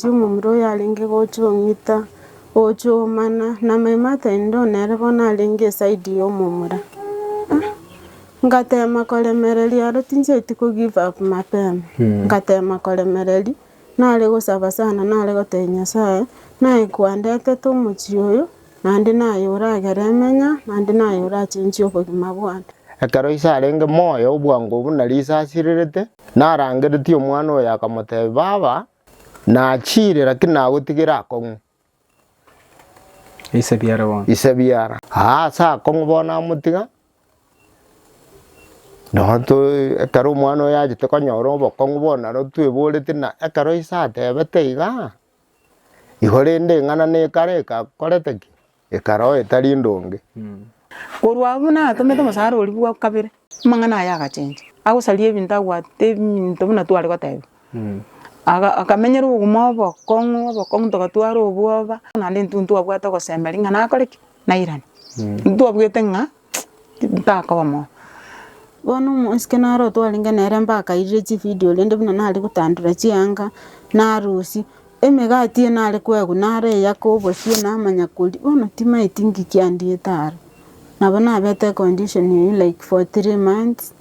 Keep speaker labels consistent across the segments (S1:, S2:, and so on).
S1: Omomura oyo arenge gocha ong'ita, gocha omana, na my mother in law nere bono arenge eside ya omomura. Ngatema koremereria aro tinchieti ko give up mapema, ngatema koremereria, nare gosaba sana nare gotebia Nyasaye, naye kwandetete omochie oyo, naende naye oragere emenya, naende naye orachenchie obogima bwane.
S2: Ekero ise arenge moyo, obwango obwo nario ise asirerete, narangeretie omwana oyo akamotebia, Baba, Nachiire, lakini nagotigera akong'u.
S3: Ise biara bono.
S2: Ise biara. Aa ase akong'u bono amotiga, noo to ekero omwana oyo achete konyora obokong'u bono naro tweboreti na ekero ise atebete igaa, igo rende eng'ana nekare ekakorete ki? Ekero etari ndonge.
S4: Korwa abwo natomete omosara oria bwa kabere, amang'ana aye agachencha, agosaria ebinto agwate ebinto buna tware gotebiwa. Aga akamenyera obogima obokong'u obokong'u togatwara obwoba, naende intwe ntwabwate ogosemeria ng'a nakore ki? Nairane. Ntwabwete ng'a ntakoba moyo.
S1: Bono omosike naro twarenge nere mbakairire chividio rende buna nare gotandora chianga, narusia, emegati eye nare koegwa naro eyaka obosie namanya koria, bono timaeti nki kiandiete aro. Nabo nabete econdition eywo like for 3 months,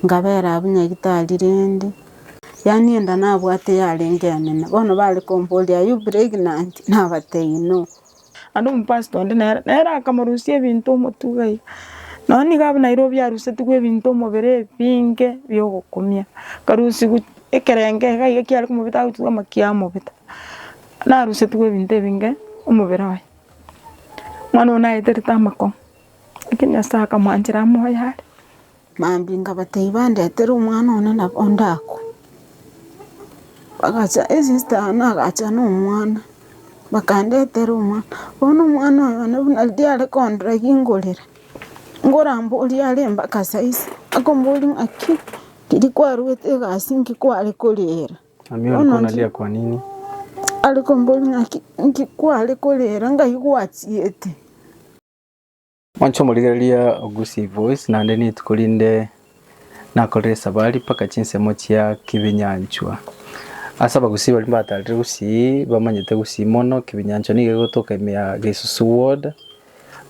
S1: nkabera abwo nyagetari rende, yaani enda nabwate yarenge enene, bono bare komboria are you pregnant? Nabatebia no.
S4: Naende omopastor onde nere, nere akamorusia ebinto omotwe iga iga. Nonya nigo abwo Nairobi arusetigwe ebinto omobere ebinge bia ogokumia, akarusiwa ekerenge iga iga kiare komobeta agochia ama kiamobeta. Narusetigwe ebinto ebinge omobere oye. Omwana oyo naeterete amakong'u, lakini Nyasaye akamwanchera amoyo are.
S1: Mambia nkabatebia bandetere omwana one nabo ndakwe. Bagacha esista yane agacha na omwana, bakandetera omwana, bono omwana oyo one buna riria are kondora gingorera, nkoramboria are mpaka saizi, akomboria ng'aki riria kwarwete egasi nki kware korera.
S3: Mami ulikuwa unalia kwa nini?
S1: Are komboria ng'aki nki kware korera ngai gwachiete.
S3: Mwanche omorigereria o Gusii Voice naende nituko rinde nakorire esabari mpaka chinsemo chia Kibinyanchwa. Ase abagusii baria mbatarire Gusii bamanyete Gusii mono, Kibinyanchwa nigo egotoka ime ya Gesusu ward,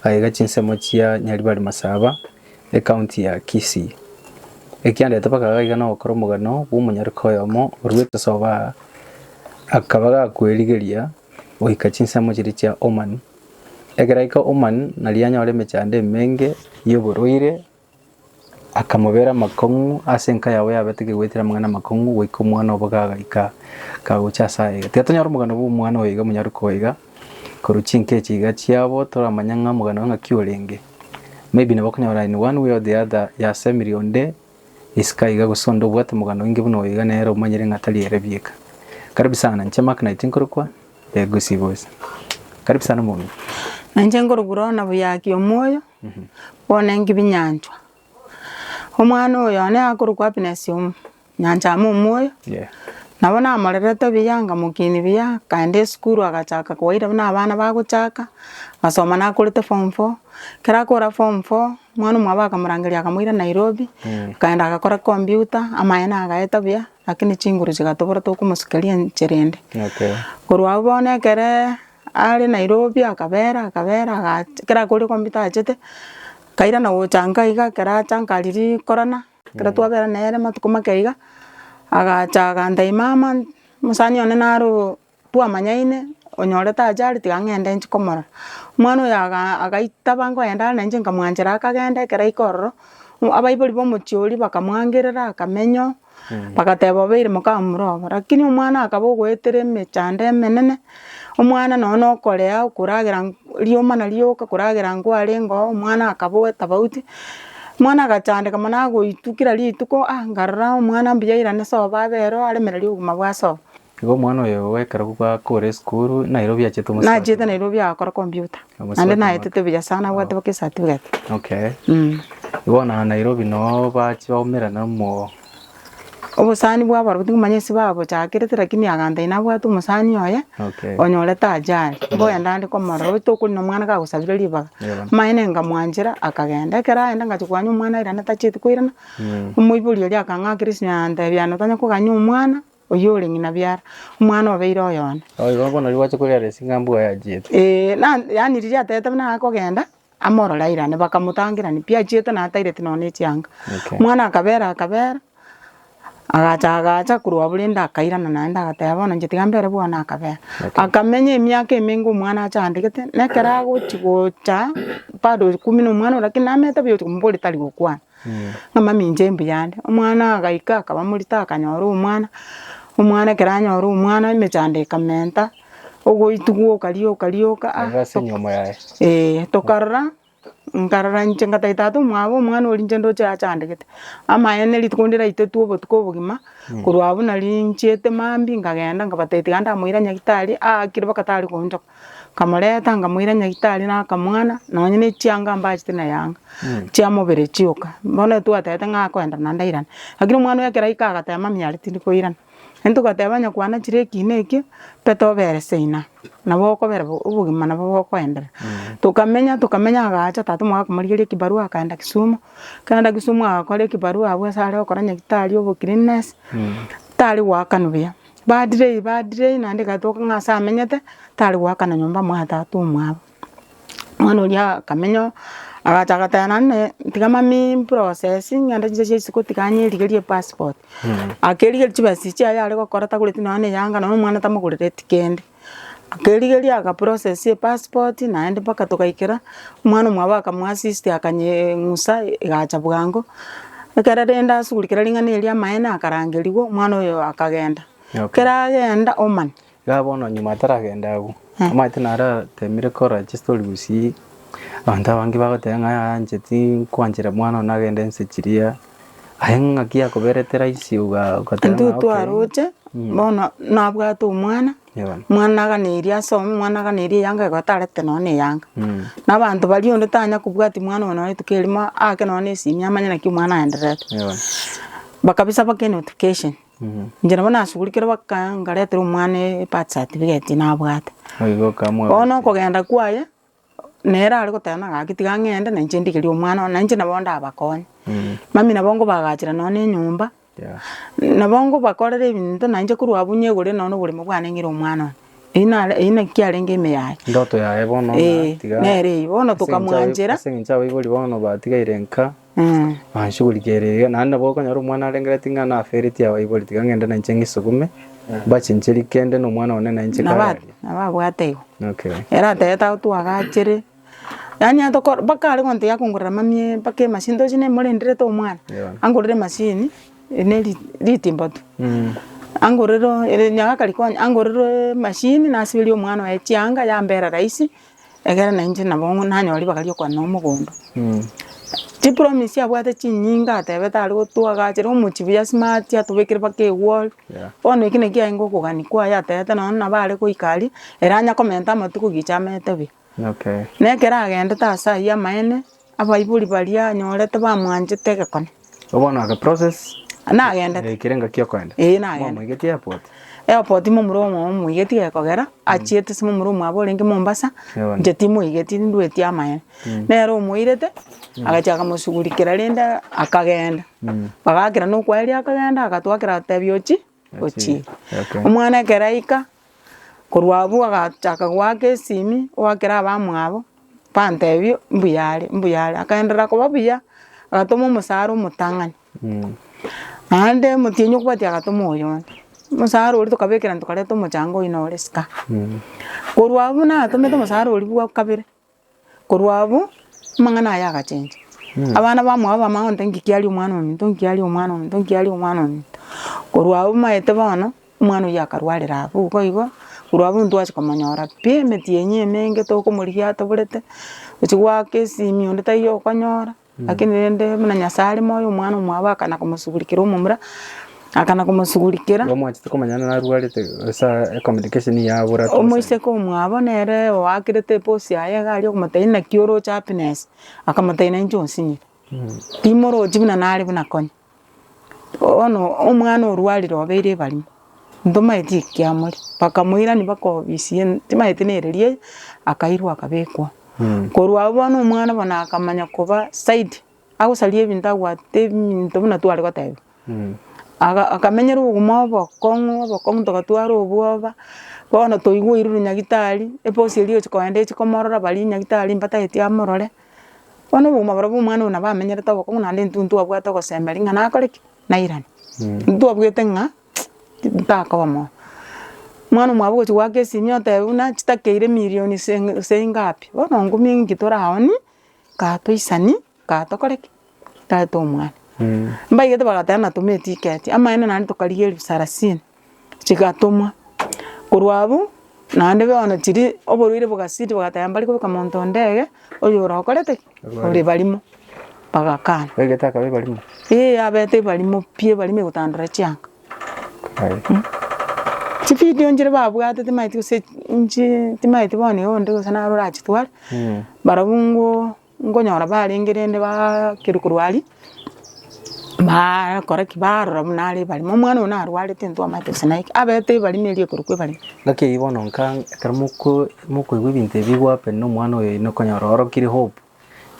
S3: aiga chinsemo chia Nyaribari Masaba, ecounty ya Kisii. Ekiandete mpaka iga iga nogokora omogano bwa omonyaroka oyomo oruete sobo aa, akaba gakwerigeria goika chinsemo chiria chia Oman. Ekero aika Oman, nario anyore emechando emenge y'oborwaire, akamobera amakong'u ase enka yabo yabete kegoetera amang'ana amakong'u goika omwana obo gagaika kagocha ase aye iga. Tiga tonyore omogano bwa omwana oyo iga omonyaroka oyo iga, korwa chinka echi iga chiabo toramanya ng'a omogano oyo ng'aki orenge. Maybe nabo okonyora in one way or the other yasemirie onde isiko aiga gose onde obwate omogano oinge buna oyo iga nere omanyire ng'a tari ere bieka. Karibu sana, inche Mark Knight nkorokwa. Gusii Voice. Karibu sana omong'ina.
S4: Nainche nkorokwa Lorna Buyaki Omwoyo, bono enki Binyanchwa. Omwana oyo one akorokwa Happiness Omo, Nyanchama Omwoyo,
S3: Yeah.
S4: nabo namorerete buya nkamokinia buya, akaenda esukuru agachaka kawaida buna abana bagochaka, agasoma nakorete form four, ekero akora form four, omwana omwabo akamorangeria akamoira Nairobi, akaenda agakora computer, amaene agaeta buya. Lakini chinguru chigatobora tokomosukeria enchera ende.
S3: Okay.
S4: Korwa abwo bono ekere are Nairobi akabera akabera agacha ekero akorire computer achete, akairana gocha nka iga ekero acha nka riria korona, ekero twabera nere matuko make iga, agacha agantebia mama omosani one naro twamanyaine onyorete ajali tiga ng'ende nchi komorora. Omwana oyo aga agaitaba nkoenda are nainche nkamwanchera akagenda ekero aika ororo, abaibori ba omochie oria bakamwangerera akamenya oo, bagateba obeire mokamura obo. Lakini omwana akaba ogoetera emechando emenene, omwana nonye na okorea okoragera rioma rioka koragera nkwarenge oo, omwana akaba oetafauti, omwana agachandeka mono agoitwa kera rituko ah nkarora omwana mbuya airane sobo abere oo aremererie obogima bwa sobo.
S3: Igo omwana oyo ekero gwakora esukuru Nairobi achete omosubati
S4: Nachete Nairobi agakora computer,
S3: Omosubati
S4: naende
S3: omwaka.
S4: naetete buya sana abwate mpaka ecertificate.
S3: Okay. Igo bono Nairobi noo bachia baumerana omo
S4: Obosani bwa barobwo tingomanya ase babochakerete lakini agantebia nabwate omosani oye,
S3: Okay.
S4: onyorete ajali, nkogenda ande komorora oyo tokorina omwana kagosabire ribaga.
S3: Yeah.
S4: Amaene nkamwanchera akagenda, ekero aenda ngachia koganya omwana airane tachieti koirana, omoibori oria akang'akera esimi agantebia notanya koganya omwana. Oyio ore ng'ina biara, omwana obeire oyone.
S3: Oh igo bono rigocha koria resi ng'a mbua yachiete.
S4: Eeh, na yaani riria atebete buna akogenda, amorore airane, bakamotangerania pi achiete na ataireti nonya ne chianga.
S3: Okay.
S4: Omwana akabera akabera, agacha agacha korwa abwo rende akairana naende agateba bono inche tiga mbere bwane akabera.
S3: Okay.
S4: Akamenya emiaka emenge omwana achandegete, na ekero agochi gocha bado kumi na omwana oria lakini namete buya ochi komoboria tari gokwana. Ng'a mami inche mbuyande, omwana agaika akaba morito akanyora omwana, omwana ekero anyora omwana emechando ekamenta, ogoitwa gwoka rioka rioka ah
S3: Aiga ase enyiomo yaye.
S4: eh, tokarora, nkarora inche ngatebia tata omwabo omwana oria inche ndoche achandegete, amaene rituko ndiraitwe obotuko obogima, korwa abwo nari nchiete mambia nkagenda nkabatebia tiga ndamoira nyagetari, aakire mpaka tari goonchoka. Nkamoreta nkamoira nyagetari na akamwana, nonye ne chianga mbachete na yanga, chia mobere chioka. Bono twatebete ng'a akoenda naende airane. Lakini omwana oyo ekero aika agateba mami aria tindi koirana. Intwe togateba onye kwanachire ekina ekio, mpete obere seina, nabo okobera bo obogima nabo bokoenderea. Tokamenya tokamenya agacha tata omwabo akamorigeria ekibarua akaenda Kisumu, akaenda Kisumu agakora ekibarua abwo ase are gokora nyagetari obo cleanliness, tari goakanwa buya. Badirei badirei naende egatoka ng'a ase amenyete, tari goakana nyomba mwa tata omwabo. Omwana oria akamenya oo, agacha agateba naende tiga mami process ng'ende chinsa chia isiko tiga nyerigerie epassport. Akerigeria chibesa chiaye are gokora tagoreti nonya na eyanga nonya omwana tamogorereti kende. Akerigeria aga process epassport naende mpaka togaikera, omwana omwabo akamoassist akanyeng'usa egacha bwango, ekero rende asugurikera ring'ana erio amaene akarangeriwa omwana oyo akagenda.
S3: Okay.
S4: Ekero agenda Oman.
S3: Iga bono nyuma ataragenda agwo, omanyete naratemire korora chistory gusii, abanto abange bagoteba ng'a yaya inche tinkwanchera mwana one agende ense chiria, aye ng'aki yakoberete rahisi oga ogateba
S4: Intwe
S3: ng'a okay.
S4: twaroche, bono nabwate omwana, omwana naganeirie asome, omwana naganeirie eyanga igo tarete nonya na eyanga. Na abanto baria onde tanya kobwatia mwana oyo nonya rituko erimo aake nonya na esimi amanye naki omwana aendererete. Bakabisa baka enotification, inche nabo nasugurikire baka nkaretera omwana ebirth certificate nabwate. Bono okogenda kwaye, nere are goteba ng'a gaki tiga ng'ende na inche ndigerie omwana one, na inche nabo ndabakonye. Mami nabo nkobagachera nonya na enyomba. Nabo ngobakorera ebinto nainche korwa abwo nyegore nonya oboremo bwane ng'ire omwana one. Eyio nare eyio naki yarenge ime yaye.
S3: Ndoto yaye bono ng'a
S4: Eeh,
S3: tiga
S4: nere eyio. Bono
S3: ase eng'encho
S4: tokamwanchera.
S3: ase eng'encho abaibori bono batigaire nka, banshughulikia ere iga, naende nabo okonyora omwana arengereretie ng'a naferetie abaibori tiga ng'ende nainche ng'isugume, mbachencherie kende na omwana one nainche
S4: Nabo
S3: kare aria.
S4: nabo abwate igo.
S3: Okay.
S4: Ere atebete agotwagachere. Yaani atokora mpaka are gontebi akongorera mamie mpaka emachine ntoche nemorenderete omwana, angorere emachine ne ri ritimbo tu, angorere ere nyagaka rikonya angorere emachine nasiberie omwana oye chianga yambera rahisi, egere nainche nabo nanyora ribaga ria okogenda mogondo. Chipromise abwate chinyinge atebete are gotwagachera omochie buya smart atobekere mpaka ewall, bono eki nakio kiarenge okogania kwaye atebete nonye nabo are goika aria, ere anya komenta amatuko gicha amete buya.
S3: Okay.
S4: Na ekero agendete ase ayio amaene, abaibori baria anyorete bamwanchete egekone.
S3: Bono aka process
S4: Nagendete.
S3: Yaikire engaki okoenda.
S4: Ee, nagenda.
S3: Mwamoigetie airport.
S4: Airport momura omo omoigeti gekogera, achiete ase momura omwabo orenge Mombasa,
S3: Eeh.
S4: inche timoigeti ndweti amaene. Nere omoirete, agachia akamoshughulikera rende akagenda. Bagakera na okwaeria akagenda, agatwakera agatebia ochie, ochie.
S3: Okay.
S4: Omwana ekero aika, Korwa abwo agachaka goaka esimi, oakera abamwabo, bantebie mbuya are, mbuya are, akaenderera koba buya, agatoma omosara omotang'ani. Naende omotienyi okobwatia agatoma oyonde, omosara oria tokabekerana tokareta omochango oywo nore isiko aa. Korwa abwo natomete omosara oria bwa kabere. Korwa abwo, amang'ana aya agachencha. Abana bamwabo bamanya gonta nki kiaria omwana ominto, nki aria omwana ominto, nki aria omwana ominto. Korwa abwo omanyete bono, omwana oyio akarwarera abwo igo igo, korwa abwo ntwachia komonyora pi, emetienyi emenge tokomorigia atoborete, gochia goaka esimi onde taiyo okonyora. Lakini rende buna Nyasae are moyo omwana omwabo akana komosugurikera omomura, akana komosugurikera.
S3: Igo mwachete komanyana narwarete ase ecommunication yabora ase.
S4: Omoiseke omwabo nere oakerete eposi yaye iga aria okomotebia naki oroche happiness, akamotebia nainche onsinyire, timorochi buna nare buna konya. Bono omwana orwarire obeire ebarimo, ntomaeti ekiamori, bakamoirania mpaka obisi ye timaeti nere riaye, akairwa akabekwa. Korwa abwo bono omwana bono akamanya koba saidi, agosaria ebinto agwate ebinto buna tware gotebiwa. Aga akamenyera obogima obokong'u obokong'u togatwara obwoba, bono toigwa oirure nyagetari, eposi eria egochi kogenda echi komorora baria nyagetari mbatageti amorore. Bono obogima boria bwa omwana oyo nabo amenyerete obokong'u naende intwe ntwabwate ogosemeria ng'a nakore ki? Nairane. Ntwabwete ng'a ntakoba moyo. Omwana omwabo ogochi goaka esimi otebe buna chitakeire emilioni se se ingapi, bono ngumia inki toraoni, kaa toisani, kaa tokore ki? Tata omwana. Mbaigete bagateba natome etiketi, amaene naende tokarigia elfu sarasini, chigatomwa. Korwa abwo, naende bono chiria oborwaire bogasidi bagateba mbari kobeka monto onde iga, oyo orokorete ki? Ore barimo, bagakana.
S3: Baigete akaba ebarimo?
S4: Eeh abete ebarimo pi ebarimo egotandora chianga. Chividio nchire babwate timaeti gose nchi timaeti bono iga onde gose naro orachitware, barabwo ngoo. Nkonyora barenge rende baakerwa korwa aria, baakora ki? Barora buna are ebarimo. Omwana oyo narwarete intwe amaete gose naye ki, abete ebarimo eria ekorokwa ebarimo.
S3: Ngaki eyio bono nka ekero moko mokoigwa ebinto ebi bigohappen na omwana oyo oino okonyora oorokire hope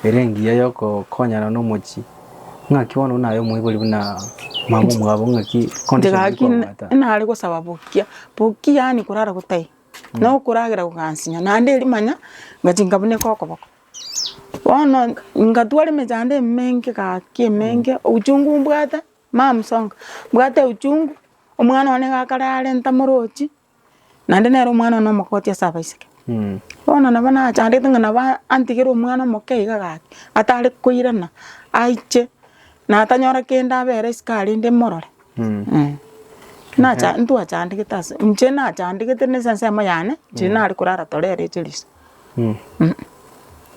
S3: ere engiya ya okokonyana na omochie, ng'aki bono buna aye omoibori buna mama omwabo ng'aki
S4: Inche
S3: condition
S4: gaki
S3: ekwabwata?
S4: nare gosaba bokia, bokia yaani korara gotaiyo, na okoragera gogansinya, naende erio manya, ngachi nkabuneka okoboko. Bono ngatwara emechando emenge gaki emenge, ochungu mbwate, mamsonga, mbwate uchungu, omwana one iga akare are ntamorochi, naende nere omwana one omokoti ase abaiseke. Bono nabo nachandete ng'a nabo antigere omwana omoke iga gaki, atare koirana, aiche, natanyora kende abere isiko aria rende morore. Nacha ntwachandegete ase, inche nachandegete na ase ensemo yane, inche nare korara torere eche riso.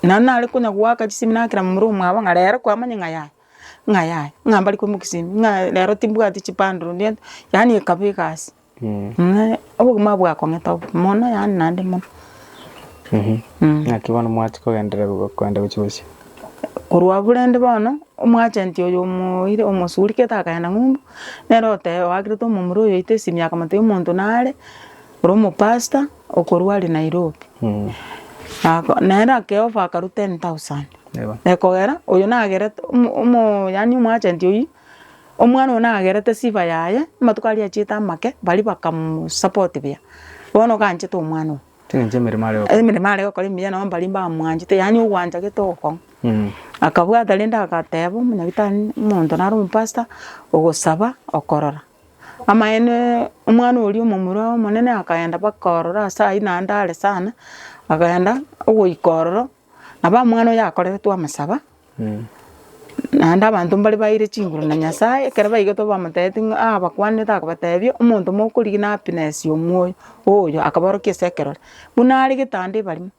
S4: Naende nare konya goaka chisimi nakera momura omwabo ng'a rero kwamanya ng'a yaya, ng'a yaya, ng'a mbari koimokia chisimi, ng'a rero timbwati chibundle ndiente, yaani ekaba egasi. Obogima bwakong'ete obo mono yaani naende mono.
S3: Naki bono mwachia kogenderera kogenda gochia bosio?
S4: Korwa abwo rende bono, omoagent oyo omoire omosurikete akagenda ng'umbu, nere oteba oakerete omomura oyo oito esimi akamotebia omonto nare, ore omopastor, okorwa aria Nairobi. Ako nere akeofa akarwa 10,000. Ekogera, oyo nagerete omo omo yaani omoagent oywo, omwana oyo nagerete sifa yaye, amatuko aria achiete amake, baria bakamosupport buya. Bono ganchete omwana oyo.
S3: Ching'encho emeremo are gokora.
S4: Emeremo are gokora emiya nabo mbaria mbamwanchete, yaani ogwancha gete ogokong'u. Akabwata rende agateba omonyagitari omonto nare omopastor, ogosaba okorora. Amaene omwana oria omomura omonene akaenda mpaka ororo ase aywo naende are sana, akaenda ogoika ororo, nabo omwana oyo akoreretwe amasaba, naende abanto mbare baire chinguru na Nyasaye, ekero baigetwe bamotebetie ng'a abakwanete akabatebia, omonto mokorigia na happiness ya omwoyo oyo, akaborokia ase ekerore, buna are getanda ebarimo.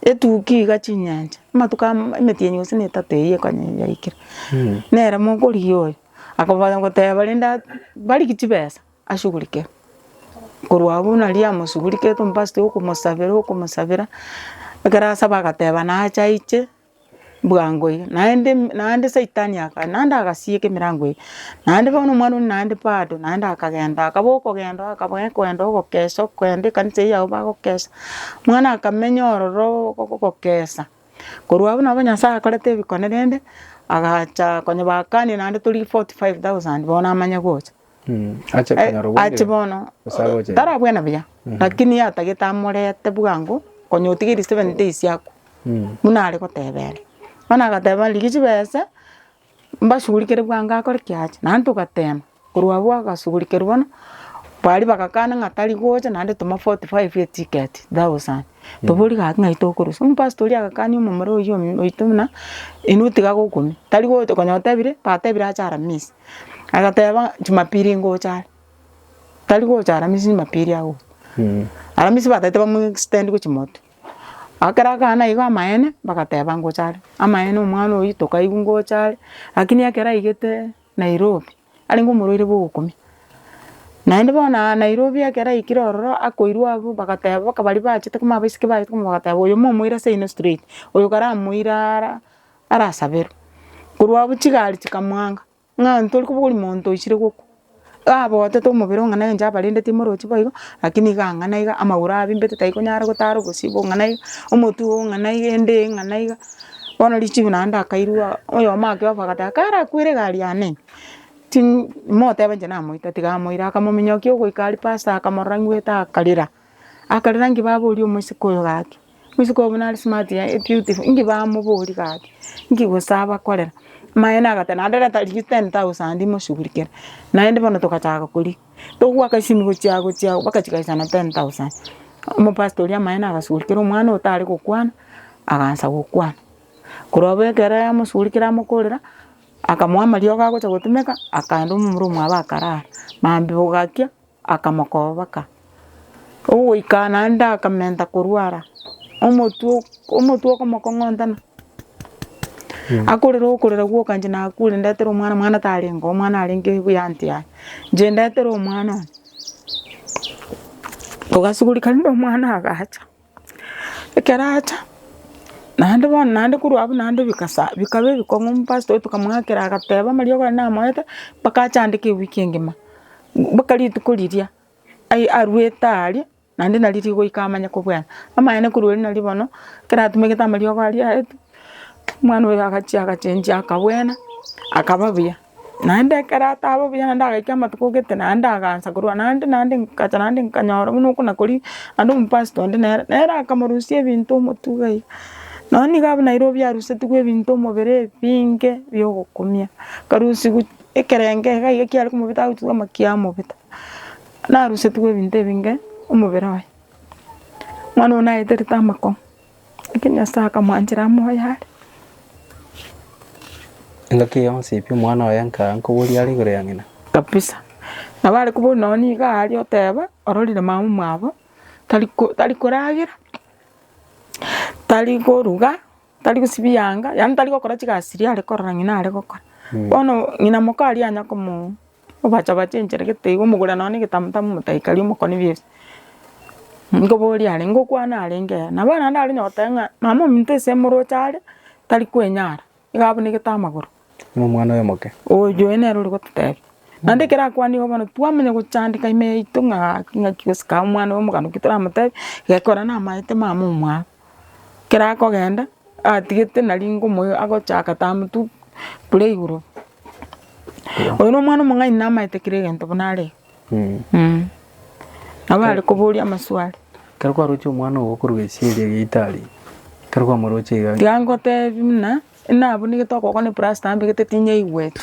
S4: Etuki iga chinyancha, amatuko amo emetienyi gose na etato eyio ekonyora yaikire, nere mokorigia oyo, akabanya goteba rende aa bariki chibesa ashugurike. Korwa abwo naria amoshugurikete omopastor okomosabera okomosabera, ekero asaba agateba nache aiche. Bwango iga, naende naende saitani aka naende agasieka emirango eye, naende bono omwana onde naende bado naende akagenda akaba okogenda akaba okogenda ogokesa okogenda ekanisa eywo yabo bagokesa, mwana akamenya ororo ogokesa. Korwa abwo nabo nyasaye akorete ebikone rende, agacha konya bakania naende tori 45,000 bono amanye gocha.
S3: Ache konyora obweng'e
S4: Ache bono,
S3: gose agocha ere.
S4: tarabwena buya, lakini yatagete amorete bwango, konya otigeire seven days akwe, buna are goteba ere. Bono agateba rigia chibesa, mbasugurikere bwango akore ki ache, naende togatema, korwa abwo agasugurikerwa bono, baria bagakana ng'a tari gocha naende toma 45 eticket thousand, toborie gaki ng'ai tokorusia. Omopastor oria agakania omomura oyio oito buna, inwe tiga gokumia, tari gocha konya otebire, batebire ache aramisi. Agateba jumapili ngocha are, tari gocha aramisi jumapili agocha. Aramisi batagete bamo extend gochia motwe. Ekero akana igo amaene, bagateba ngocha are, amaene omwana oyio tokaigwa ngocha are, lakini ekero aigete Nairobi, arenge omorwaire bwa ogokumia. Naende bono aa Nairobi ekero aikire ororo, akoirwa abwo bagateba mpaka baria bachete koma abaiseke bachete koma bagateba oyo momoire ase ino straight, oyo karamoire ara arasaberwe. Korwa abwo chigari chikamwanga, ng'a ntori kobogoria monto oisire gokwa, abotete omobere ong'ana inche abarende timorochi boigo, lakini iga ang'ana iga, amagoro abimbete taikonyara gotara obosio bong'ana iga, omotwe ong'ana iga, enda eng'ana iga, bono richibu naende akairwa oyomo akeofa agateba karakwere egari yane ime. Tin motebe inche namoita tiga amoire, akamominyokia ogoika aria pastor akamorora ng'wete akarera, akarera nki baboria omoiseke oyo gaki, omoiseke oyo buna are smart yaye beautiful, inki bamoboria gaki, inki gose abakorera. Amaene agateba naende reta rigia 10,000 moshughulikere, naende bono togachaka koria, togoaka esimi gochia gochia mpaka chikaisana 10,000. Omopastor oria amaene agashughulikera omwana oyo tare gokwana, agaansa gokwana. Korwa abwo ekero amoshughulikera amokorera. Akamoa amariogo agocha gotumeka, akaenda omomura omwabo akarara, mambia bogakia akamokoba baka. Ogoika naende akamenta korwara, omotwe omotwe okomokong'ontana, akorera okorera gwoka inche nakure ndetere omwana mwana tarenge oo omwana arenge buya aunty yaye, inche ndetere omwana one. Togasugurika rende omwana agacha. Ekero acha, naende bono naende korwa abwo naende bikasa bikaba ebikong'u omopastor oito tokamoakera agateba amariogo aria namoete, mpaka achandeke ewiki engima, mpaka rituko riria ai arwete aria, naende nari rigoika amanye kobwena. Amaene korwa erio nari bono, ekero atumegete amariogo aria aetwe, omwana oyo agachia agachenchia akabwena, akaba buya. Naende ekero ataba buya naende agaika amatuko gete naende agansa korwa naende naende nkacha naende nkanyora buna okona koria, naende omopastor onde nere, nere akamorusia ebinto omotwe iga iga. Nonye nigo abwo Nairobi arusetigwe ebinto omobere ebinge bia ogokumia, akarusiwa ekerengo iga iga kiare komobeta agochia ama kiamobeta, narusetigwe ebinto ebinge omobere oye. Omwana oyo naeterete amakong'u. Lakini Nyasae akamwanchera amoyo are.
S3: Engaki yonsi pi omwana oye nkaa nkoboria are igoro ya ng'ina.
S4: Kabisa. Nabo are koboria nonye nigo aria oteba ororire mama omwabo tari ko tari koragera, tari koruga, tari gosibia yanga, yaani tari gokora chigasi chiria are korora ng'ina are gokora. Bono ng'ina moka aria anya komo Obacha bache enchera gete igo omogura nonya na egetamutamu motaikaria omokoni bw'ebibe. Nkoboria are, ngokwana arenge ere, nabo naende are goteba ng'a mama ominto ase moroche are, tari kwenyara, iga abunegete amagoro.
S3: Buna omwana oyo omoke.
S4: Oyo oyo nere ore gototebia. Naende ekero akwanire igo bono twamanya gochandeka ime yaito ng'a gaki ng'aki gose kaa omwana oyo omogano ki toramotebie, gekora namaete mama omwabo. Ekero akogenda, atigete nari ngomoyo agochaka term two playgroup. Oyo na omwana omong'aini namaete kera egento buna are iga. Nabo are koboria amaswali.
S3: Ekero kwaroche omwana ogo okoruga esieri egeita aria, ekero kwamoroche iga.
S4: Tiga ngotebi buna, nabunegete okoboko ne plaster mbegete tinyaigweti.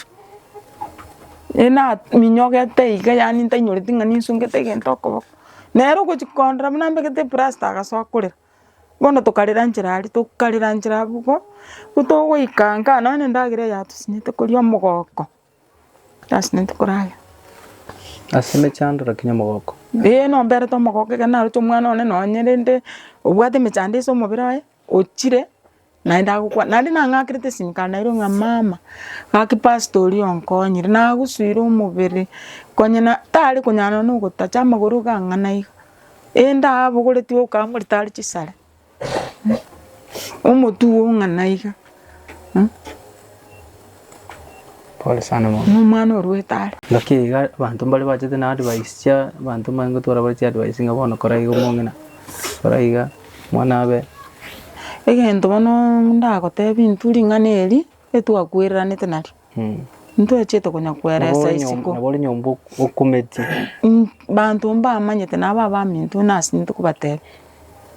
S4: Enaminyogete iga yaani ntainyoreti ng'a ninsungete egento okoboko. Nere ogochi kondora buna mbegete eplaster agasoa korera. Bono tokarera nchera aria, tokarera nchera abwo igo, gotogoika nka nonye endagera eye yatosinyete koria omogoko, yasinyete koragera.
S3: Ase emechando lakini omogoko.
S4: Eeh nomberete omogoko ekero naroche omwana one nonye rende obwate emechando ase omobere oye, ochire naende agokwana, naende nang'akerete esimi kare nairwe ng'a mama, gaki pastor oria onkonyire, nagosuire omobere, konya na tare konyara nonya ogotacha amagoro iga ang'ana iga. Ende abogoretie okamorita are chisare, omotwe ong'ana iga,
S3: Pole sana mama.
S4: na omwana orwete are.
S3: Ngaki iga abanto mbare bachete na advice chia abanto mbare ngotwara bare chiadvice ng'a bono kora iga omong'ina, kora iga omwana abe.
S4: Egento bono ndagotebie intwe ring'ana eri, etwakwereranete nario. Ntwechete konya kweresa isiko.
S3: Nabo ore nyomba okumeti.
S4: Banto mbamanyete nabo abaminto nase intwe kobatebia.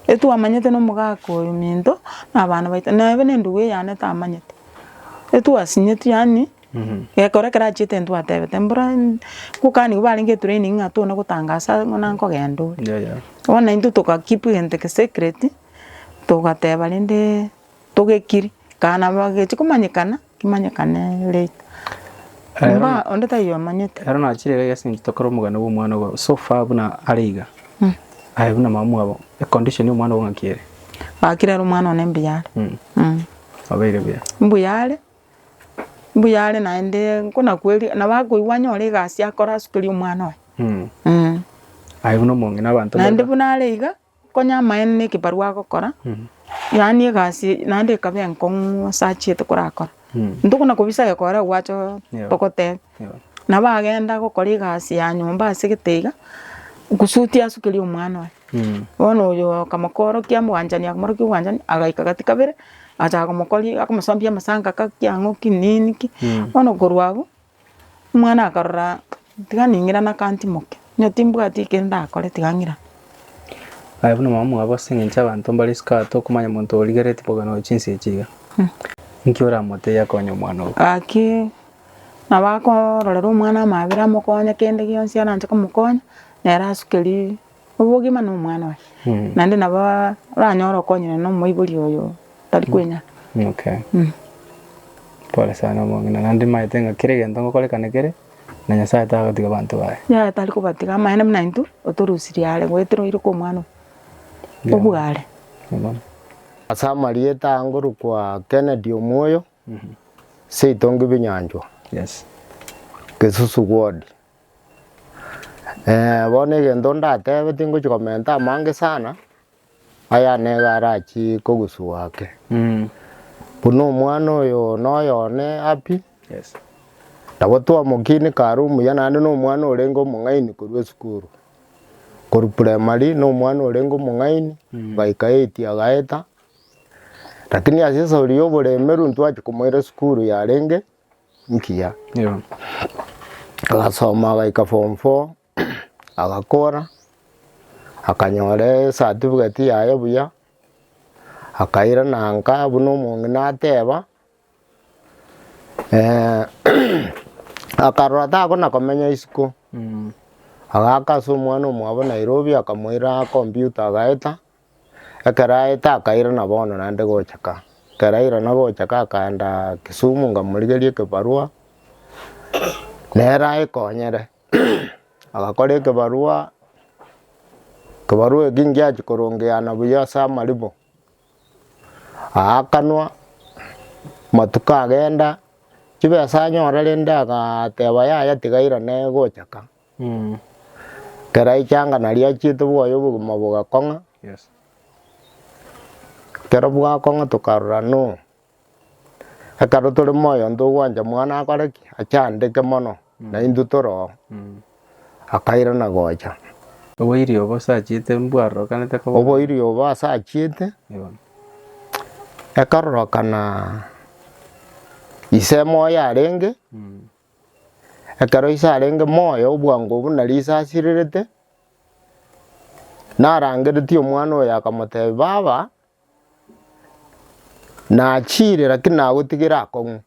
S4: Etwamanyete na omogaka oyo ominto na abana baito nebe na endugu eyane tamanyete. Etwasinyetwe yaani gekora ekero achiete ntwatebete mbura gokani nigo barenge etraining ng'a tona gotangasa ng'a nkogenda ore. Bono intwe toka keep egento eke secret, togateba rende togekiri, kana bagechi komanyekana. Kimanyekane later. Mba onde taiyo omanyete.
S3: Ero nachire iga ase eng'encho tokore omogano bwa omwana ogo so far buna are iga, aye buna mama mwabo, econdition ya omwana ogo ng'aki ere?
S4: Gaki rero omwana one mbuya are.
S3: Obeire buya.
S4: Mbuya are, mbuya are naende nkonakweri nabo akoigwa anyore egasi akore asukerie omwana oye.
S3: Aye buna omong'ina abanto
S4: Naende buna are iga. Konya amaene na ekebarua agokora, yaani egasi naende ekaba enkong'u ase achiete korakora. Ntokona kobisa gekora gwacha togoteba, nabo agenda gokora egasi ya nyomba ase gete iga, gosuti asukerie omwana oye. Bono oyo akamokorokia omwanchani akamorokia obwanchani, agaika gati kabere, agachaka komokoria akomosombia amasanga kaki ang'o ki nini ki, bono korwa abwo. Omwana akarora tiga ning'irane akantimokia, onye timbwati ekende ndakore tiga ng'irane.
S3: Aye buna mama mwabo ase eng'encho abanto mbare isiko aa tokomanya monto origeretie bogana oyo chinsa echi iga, inki oramotebie akonye omwana ogo?
S4: Gaki nabo akororera omwana amabera amokonye kende gionsi aranche komokonya, nere asukerie obogima na omwana oye. Naende nabo oranyore okonyire na omoibori oyo tari kwenyara.
S3: Okay. Pole sana omong'ina, naende nimanyete ng'a kera egento ngokorekana kere, na Nyasaye tagotiga abanto baye.
S4: Yaya tari kobatiga amaene buna intwe, otorusirie are goetera oire kwa omwana oyo, obware.
S3: Bono.
S2: Ase amarieta aa ngorokwa Kennedy Omwoyo, seito Nkibinyanchwa,
S3: Yes.
S2: Gesusu ward. Bono egento ndatebe tingochi komenta amange sana, aya nigo arachie kogusua ake. Buna omwana oyo noyo one happy,
S3: Yes.
S2: nabo twamokinia kare omuya naende na omwana orenge omong'aini korwa esukuru. Korwa primary na omwana orenge omong'aini, goika eight agaeta, lakini ase esauri ya oboremeru ntwachia komoira esukuru yarenge nkiya.
S3: Yeah.
S2: Agasoma agaika form four, agakora, akanyora ecertificate yaye buya, akairana nka buna omong'ina ateba, akarora takona komenya isiko, agaaka ase omwana omwabo Nairobi akamoira computer agaeta. Ekero aete akairana bono naende gocha ka, ekero airana gocha ka akaenda Kisumu nkamorigeria ekebarua, nere aekonyere, agakora ekebarua, ekebarua ekio ngiachia korongeana buya ase amaribo, aakanwa, amatuko agenda, chibesa anyora rende agateba yaya tiga airane gocha ka. Ekero aichanga nario achiete bwoye obogima bogakong'a, ekero bwakong'a tokarora no, ekero tore moyo ntogwancha mwana akore ki? Achandeke mono, na intwe tore oo, akairana gocha.
S3: Oboiri obo ase achiete mbwarokanete koba.
S2: Oboiri obo ase achiete, ekarorokana ise moyo arenge. Ekero ise arenge moyo obwango obwo nario ise asirerete, narangeretie omwana oyo akamotebia, baba, nachire lakini nagotigere akong'u.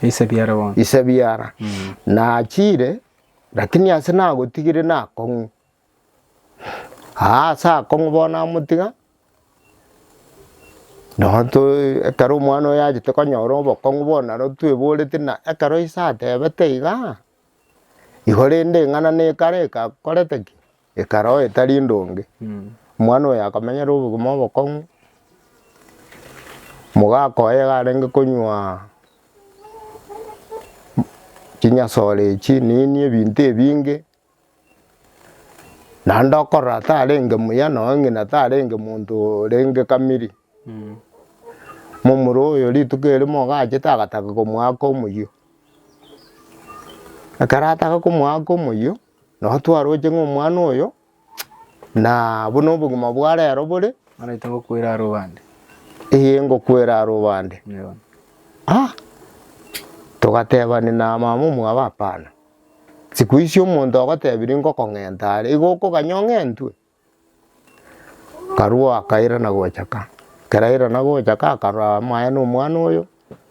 S3: Ise biara bono.
S2: Ise biara, nachire lakini ase nagotigire nakong'u. Aa ase akong'u bono amotiga, Nonye to ekero omwana oyo achete konyora obokong'u bono naro tweboreti na ekero ise atebete igaa, igo rende eng'ana na ekare ekakorete ki? Ekare oyo etari ndonge. Omwana oyo akamenyera obogima obokong'u, mogaka oye iga arenge konywa chinyasore echi nini ebinto ebinge. Naende okorora tarenge muya nonya ng'ina tarenge monto orenge kamiri. Momura oyo rituko erimo iga achete agataka komoaka omoyio. Ekero ataka komoaka omoyio, nabo twaroche ng'a omwana oyo, na buna obogima bwa rero bore,
S3: Bono intwe ngokwera are obande.
S2: Ee ngokwera are obande. Ah! Togatebani na mama omwabo hapana. Siku hizi omonto ogotebirie ngokong'enta are, igo okoganya ong'entwe? Karua akairana gocha ka, ekero airana gocha ka akarora amaye na omwana oyo,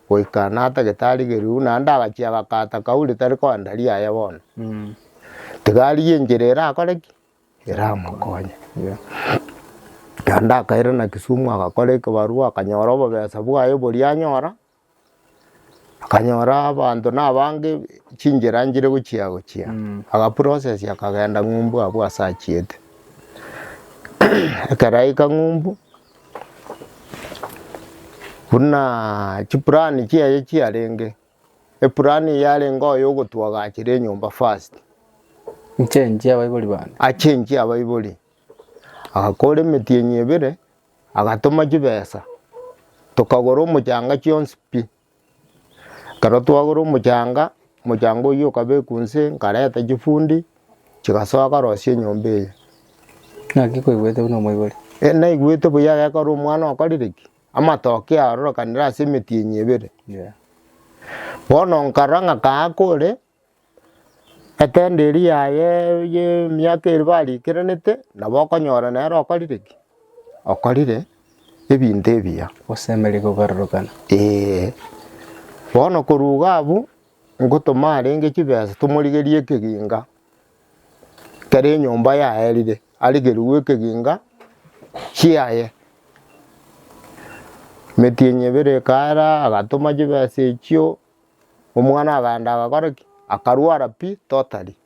S2: goika natagete arigerigwe naende agachia agakata kauri tari koenda riaye bono. Tiga arigie enchera erakore ki? Eramokonye. Naende akairana Kisumu agakora ekebarua akanyora obobesa bwaye boria anyora. Akanyora abanto na abange chinchera nchire gochia gochia, agaprocess akagenda ng'umbu abwo ase achiete. Ekero aika ng'umbu, buna chiplan chiaye chiarenge, eplan yarenge oyo ogotwagachera enyomba first.
S3: Nchenchie abaibori bane.
S2: Achenchie abaibori, agakora emetienyi ebere. Agatoma chibesa, tokagora omochanga chionsi pi. Ekero twagora omochanga, omochanga oyio okabekwa inse, nkareta chifundi, chigasoa korosia enyomba eye.
S3: Naki kwaigwete buna omoibori?
S2: Eh naigwete buya gekora omwana okorire ki? Amatoke arorekanire ase emetienyi ebere.
S3: Yeah.
S2: Bono nkarora ng'a kaaka ore, etende eria yaye ya emiaka eria barikeranete, nabo okonyora nere okorire ki? Okorire ebinto ebiya.
S3: Gosemeria gokarorokana.
S2: Eeh. Bono korwa iga abwo, ngotoma arenge chibesa tomorigerie ekeginga, ekero enyomba yaerire, arigerigwe ekeginga chiaye. Emetienyi ebere ekaera, agatoma chibesa echio, omwana akaenda agakora ki? Akarwara pi totally.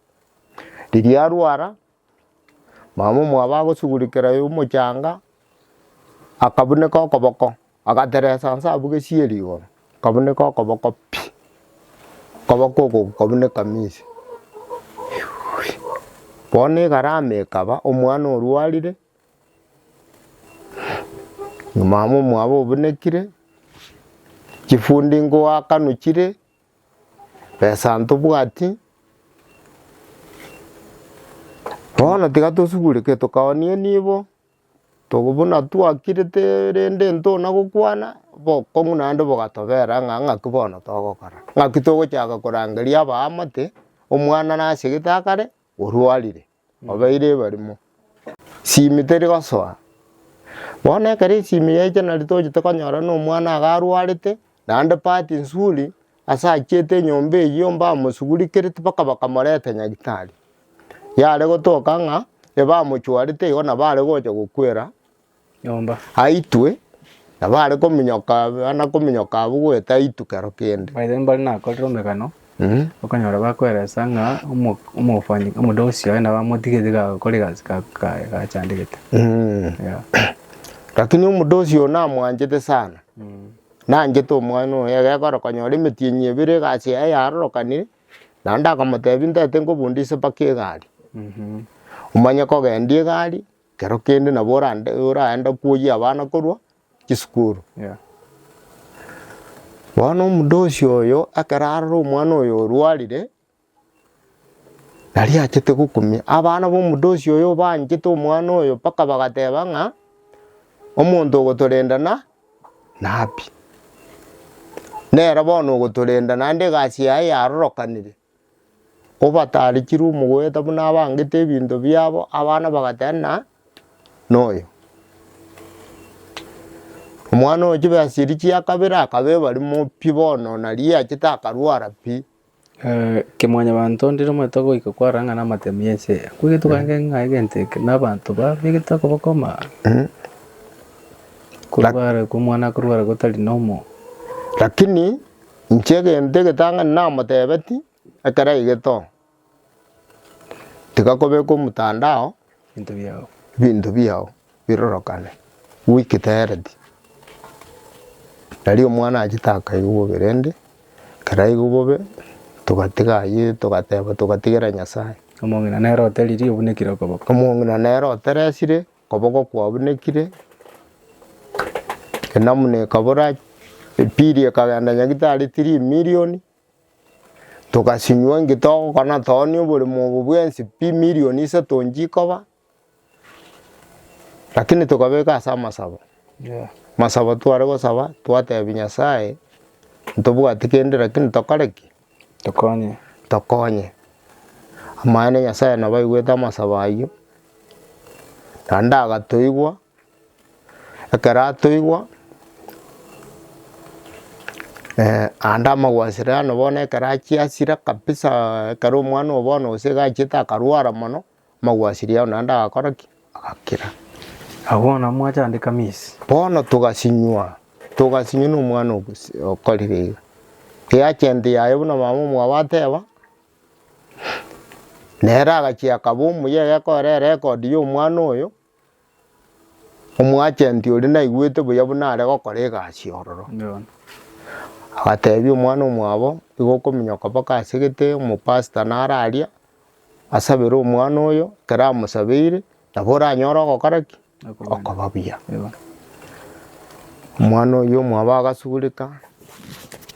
S2: Riria arwara, mama omwabo agosugurikera omochanga, akabuneka okoboko, agateresa nse abwo gesieri igoro, akabuneka okoboko pi, okoboko oko gokabuneka misi. Bono egarama ekaba, omwana orwarire. Mama omwabo obunekire, chifundi ngoakanwa chire, besa ntobwati, bono tiga tosugurike tokaonia enibo, togo buna twakirete rende ntona gokwana, bokong'u naende bogatobera ng'a ng'aki bono togokora, ng'aki togochaka korangeria abaamate, omwana nasegete akare, orwarire. Obeire ebarimo, simi teri gosoa. Bono ekero esimi yaicha nari tochete konyora na omwana iga arwarete, naende bahati nzuri, ase achiete enyomba eywo mbamosugurikereti mpaka bakamoreta nyagetari. Yare gotoka ng'a ebamochwarete igo nabo are gocha gokwera
S3: Nyomba.
S2: aitwe, nabo are kominyoka bana kominyoka abwo goeta aitwe kero kende.
S3: By the way mbare nakorire omegano, okonyora bakoeresa ng'a omo- omofanyi omodosi oye nabo amotigete gagokora egasi ga- ga- gachandegete. Yeah.
S2: Lakini omodosi oyo namwanchete sana, nanchete omwana oye egekora konyora emetienyi ebere egasi yaye yarorokanire, naende akamotebia ntagete nkobundise mpaka egari. Omanye kogendia egari. Kero kende nabo orande oraende kwoyia abana korwa chisukuru.
S3: Yeah.
S2: Bono omodosi oyo ekero arora omwana oyo orwarire, nari achete gokumia, abana ba omodosi oyo banchete omwana oyo mpaka bagateba ng'a, omonto ogotorenda na nabi. Nere bono ogotorenda naende egasi yaye yarorokanire. Obatarikire omogoeta buna abangete ebinto biabo, abana bagateba ng'a noyo. Omwana oyo chibesa chiria chia kabere akaba ebarimo pi bono naria achete akarwara pi.
S3: Kemwanyabanto ndire omanyete ogoika kwarora ng'a namatemu ya ense eye. Kwegete okange ng'a egento eke na abanto babegete okoboko maa. Korwara kwa omwana akorwara gotari normal.
S2: Lakini Inche egento egetang'ani namotebetie, ekero aigete oo, tiga kobeka omotandao,
S3: Ebinto biao.
S2: ebinto biao birorokane, wiki tereti. Nario omwana achete akaigwa bobe rende, ekero aigwa bobe, togatiga aywo togateba togatigera Nyasaye.
S3: Omong'ina nere oteririe obunekire okoboko.
S2: Omong'ina nere oteresire. Okoboko kwabunekire, enamuna ekabora, epili ekagenda nyagetari three million, togasinywa inki togokora toonie oboremo obo bwensi pi million isato nchikoba, lakini tokabeka ase amasabo. Amasabo tware gosaba, twatebia Nyasaye, ntobwati kende lakini tokore ki?
S3: Tokonye.
S2: Tokonye. Amaene Nyasaye nabo aigwete amasabo ayio, naende agatoigwa, ekero atoigwa, naende amagwasirano bono ekero achia asira kabisa ekero omwana obo bono gose iga achiete akarwara mono, amagwasiri ao naende agakora ki? Agakira.
S3: Abwo bono mwachandeka misi.
S2: Bono togasinywa, togasinywa na omwana okorire iga. Eagent yaye buna mama omwabo ateba, nere agachia akaba omuya egekora erecord ya omwana oyo, omoagent oria naigwete buya buna are gokora egasi ororo. Agatebia omwana omwabo, igo okominyoka mpaka ase gete, omopastor nare aria, asabere omwana oyo, ekero amosabeire, nabo oranyore ogokora ki? Okoba buya. Omwana oyio omwabo agasugurika,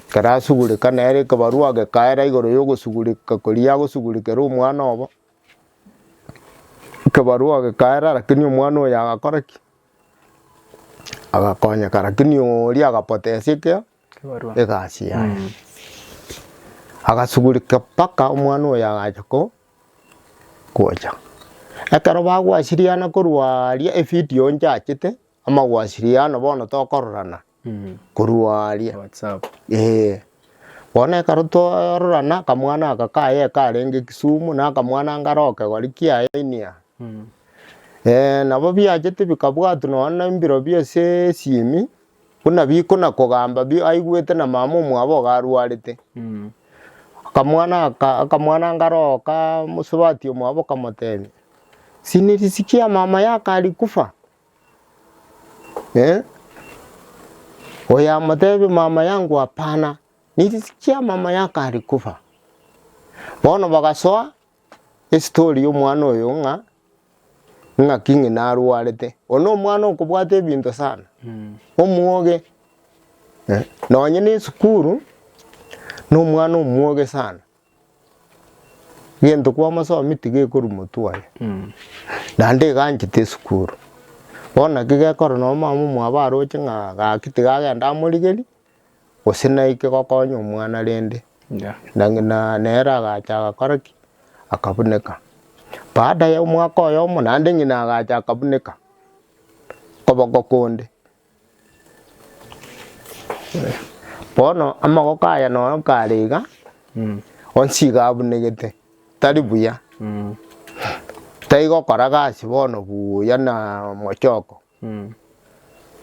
S2: ekero asugurika nere ekebarua gekaera igoro ya ogosugurika koria agosugurikera omwana obo, ekebarua gekaera lakini omwana oyo agakora ki? Agakonyeka lakini oria agapotesa ekio? Egasi yaye. Agasugurika mpaka omwana oyo agacha ko gocha. Ekero bagwasiriana korwa aria evidio nchachete, amagwasiriano bono tokororana korwa aria.
S3: WhatsApp.
S2: Eeh. Bono ekero twarorana akamwana aka kaye karenge Kisumu na akamwana nkare okegori kiaye inia. Nabo biachete bikabwatwa nonya na embiro bia ase esimi, buna bikona kogamba bi aigwete na mama omwabo iga arwarete. Akamwana aka akamwana nkare oka mosubati omwabo kamotebia, si nilisikia mama yako alikufa? Oyo amotebie mama yangu hapana, nilisikia mama yako alikufa. Bono bagasoa estori ya omwana oyo ng'a ng'aki ng'ina arwarete. Oyo na omwana okobwata ebinto sana, omwoge, nonye na esukuru, na omwana omwoge sana. Gento kwamosomia tigekorwa motwe oye, naende iga anchete esukuru. Bono naki gekora nonye mama omwabo aroche ng'a gaki tiga agende amorigerie, gose naike gokonya omwana rende, na ng'ina nere agacha agakora ki? Akabuneka. Baada ya omwaka oyomo naende ng'ina agacha akabuneka, koboko konde. Bono amagoko aya nonya kare iga, onsi iga abunegete, tari buya, tari gokora gasi bono buya na mochoko.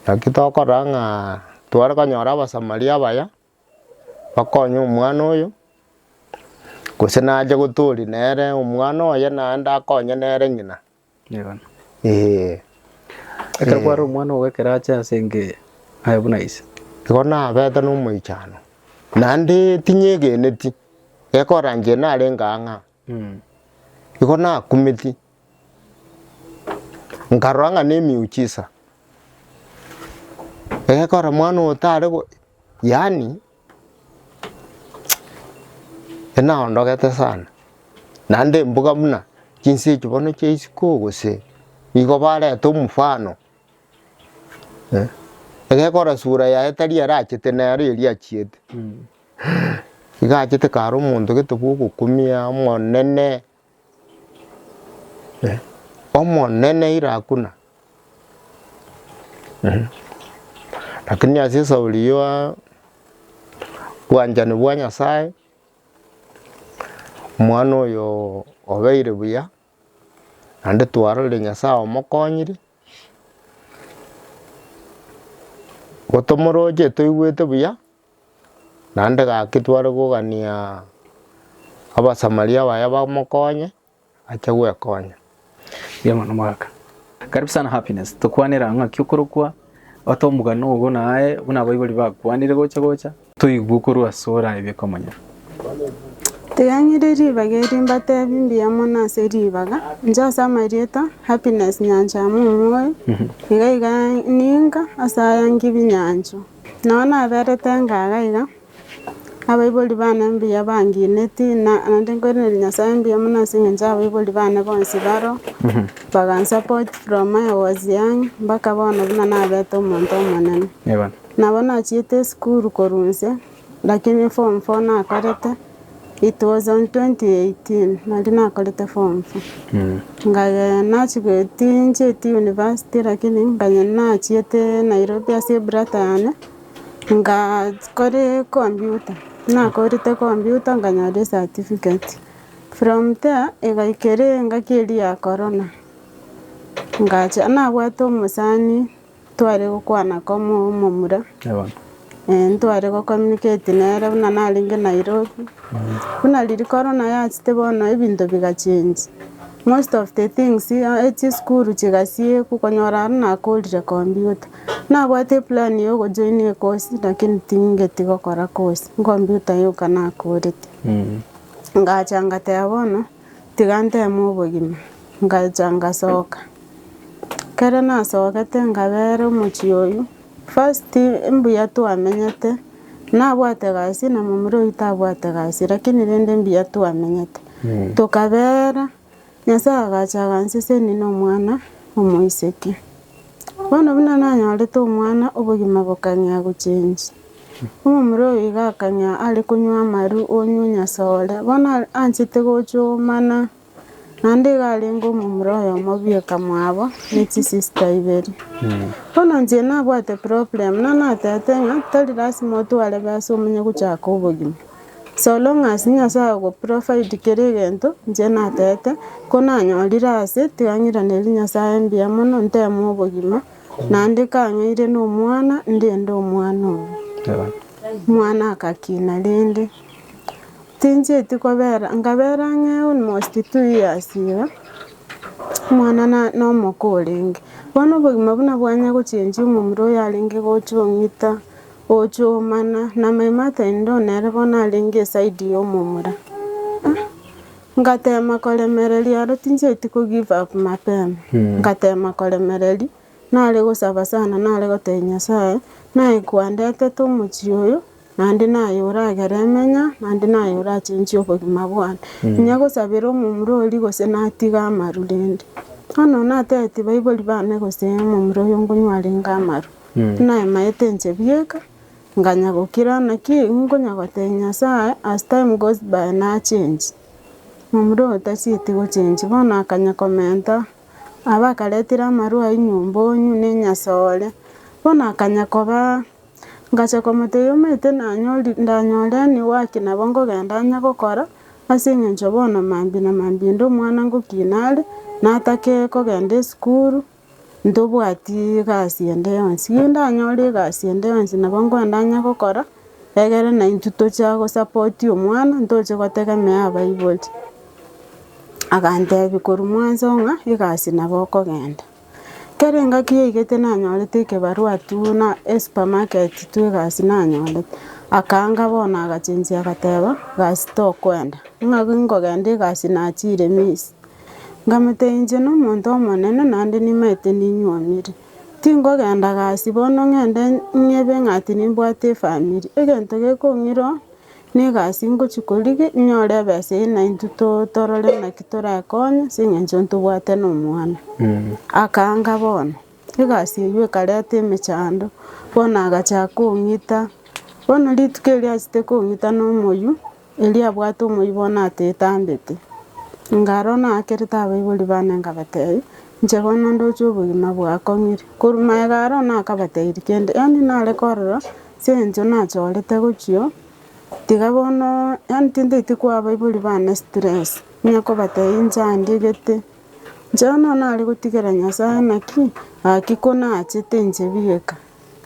S2: Naki tokorora ng'a tware konyora abasamaria abaya, bakonye omwana oyo, gose nache gotoria nere omwana oye naende akonye nere ng'ina. Ee.
S3: Ekero kware omwana ogo ekero ache ase enka eye, aye buna ise.
S2: Igo nabete nomoichano, naende tinyegeneti, gekora inche narenge ang'aa. Igo nakumeti, nkarora ng'a nemiuchisa, egekora mwana oyo tare go yaani, enaondogete sana, naende mbuga buna chinsa echi bono chia isiko gose, nigo bareta omofano egekora sura yaye tari erachete nero eria achiete. Iga achete kare omonto gete bwogokumia omonene, omonene ira hakuna. Lakini ase esauri ya obwanchani bwa Nyasaye, omwana oyo obeire buya, naende twarorire Nyasaye omokonyire. Gotomoroche toigwete buya, naende gaki tware kogania Abasamaria abaya bamokonye, ache gwekonya.
S3: Mbuya mono omogaka. Karibu sana Happiness, tokwanere ang'o ng'aki okorokwa, ote omogano ogo naye buna abaibori bakwanire gocha gocha, toigwe korwa ase oraebie komonyora.
S1: Tiga ng'ire ribaga eri mbatebi mbuya mono ase ribaga, inche ase amarieta Happiness Nyanchama Omwoyo, iga iga ninka ase aya nkibi Nyanchwa. Nabo naberete ngaga iga, abaibori bane mbuya bangineti na naende nkoiraneria Nyasaye mbuya mono ase eng'encho abaibori bane bonsi baro, bagansupport from I was young mpaka bono buna nabete omonto omonene. Nabo nachiete esukuru korwa inse, lakini form four nakorete, it was on 2018 nari nakorete form four. Nkagenda nachigeti nchieti university lakini nkanya nachiete Nairobi ase ebrother yane, ngakora ecomputer, nakorete computer nkanyora ecertificate. From there, egaikera engaki eria ya corona, ngacha nabwate omosani. Tware gokwana komo omomura, ntware go communicate nere buna narenge Nairobi, buna riria corona yachete bono ebinto biga change, most of the things chisukuru chigasiekwa okonyora aria nakorire computer, nabwate eplan ya ogojoin ecourse lakini tingeti gokora course, ecomputer yoka nakorete. Ngacha ngateba bono, tiga nteme obogima, ngacha ngasoka. Ekero nasogete nkabera omochie oyio, first mbuya twamenyete, nabwate egasi na momura oyio tabwate gasi lakini rende mbuya twamenyete. Tokabera, Nyasaye agacha agansesenia na omwana omoiseke. Bono buna nanyorete omwana obogima bokang'ea gochengi. Omomura oyo iga akang'ea are konywa amaru onywa onyasore, bono are anchete gocha omana, naende iga arenge omomura oyomo bieka mwabo ne chisister ibere. Bono inche nabwate problem, na natebete ng'a tari lasima otware besa omonye gochaka obogima. So long as Nyasaye ogoprovide kera egento, inche natebete, ko nanyorire ase, tiga ng'iranerie Nyasaye mbuya mono, nteme obogima, naende kang'eire na omwana, ndende omwana oyo. Omwana agakina rende, tinchieti kobera, nkabera ang'e almost 2 years iga, omwana na na omoka orenge. Bono obogima buna bwanya gochenjia omomura oyo arenge gocha ong'ita. Gochomana na my mother in law nere bono arenge eside ya omomura. Ngatema koremereria aro tinchieti ko give up mapema, ngatema koremereria, nare gosaba sana nare gotebia Nyasaye, naye kwandetete omochie oyo, naende naye oragere emenya, naende naye orachenchie obogima bwane. Onya gosabera omomura oria gose natiga amaru rende. Bono natebetie baibori bane gose omomura oyo nkonywa arenge amaru. Namaete inche bieka, nkanya gokira naki nkonya gotebia Nyasaye as time goes by nachengi, momura oyo tachieti gochengi bono akanya komenta, aba akaretire amarwa aywo nyomba onywe na enyasore, bono akanya kobaa, ngacha komotebia omanyete nanyori ndanyore any work nabo nkogenda anya gokora, ase eng'encho bono mambia na mambia inde omwana ngokina are, natake kogenda esukuru. Ntobwati egasi ende yonsi, riria ndanyore egasi ende yonsi nabo nkoenda onye gokora, egere naintwe tocha gosapoti omwana, ntoche gotegemea abaibori. Agantebia korwa mwanso ng'a egasi nabo okogenda. Kera engaki yaigete nanyorete ekebarua tu na esupermarket tu egasi nanyorete, akaanga bono agachenchia agateba, gasi tokoenda, ng'a ginkogenda egasi nachire miss. Nkamotebia inche nomonto omonene naende nimaete ninywomire, tingogenda gasi bono ng'ende ng'ebe ng'a ati nimbwate efamiri, egento gekong'ira oo, na egasi ngochia korigia nyore ebesa eywo na intwe to- torore naki torakonye ase eng'encho ntobwate na omwana. Akaanga bono, egasi eywo ekareta emechando, bono agachaka kong'ita, bono rituko erio achete kong'ita na omoyio. Erio abwate omoyio bono atetambete. Nkarora naakerete abaibori bane nkabatebia, inche bono ndoche obogima bwakong'ire. Korwa magega aro nakabatebirie kende, yaani nare korora ase eng'encho nachorete gochia oo, tiga bono yaani tintageti koa abaibori bane stress, onye kobatebia inche andigete, inche bono nare gotigera Nyasaye naki, gaki ko nachete inche bieka.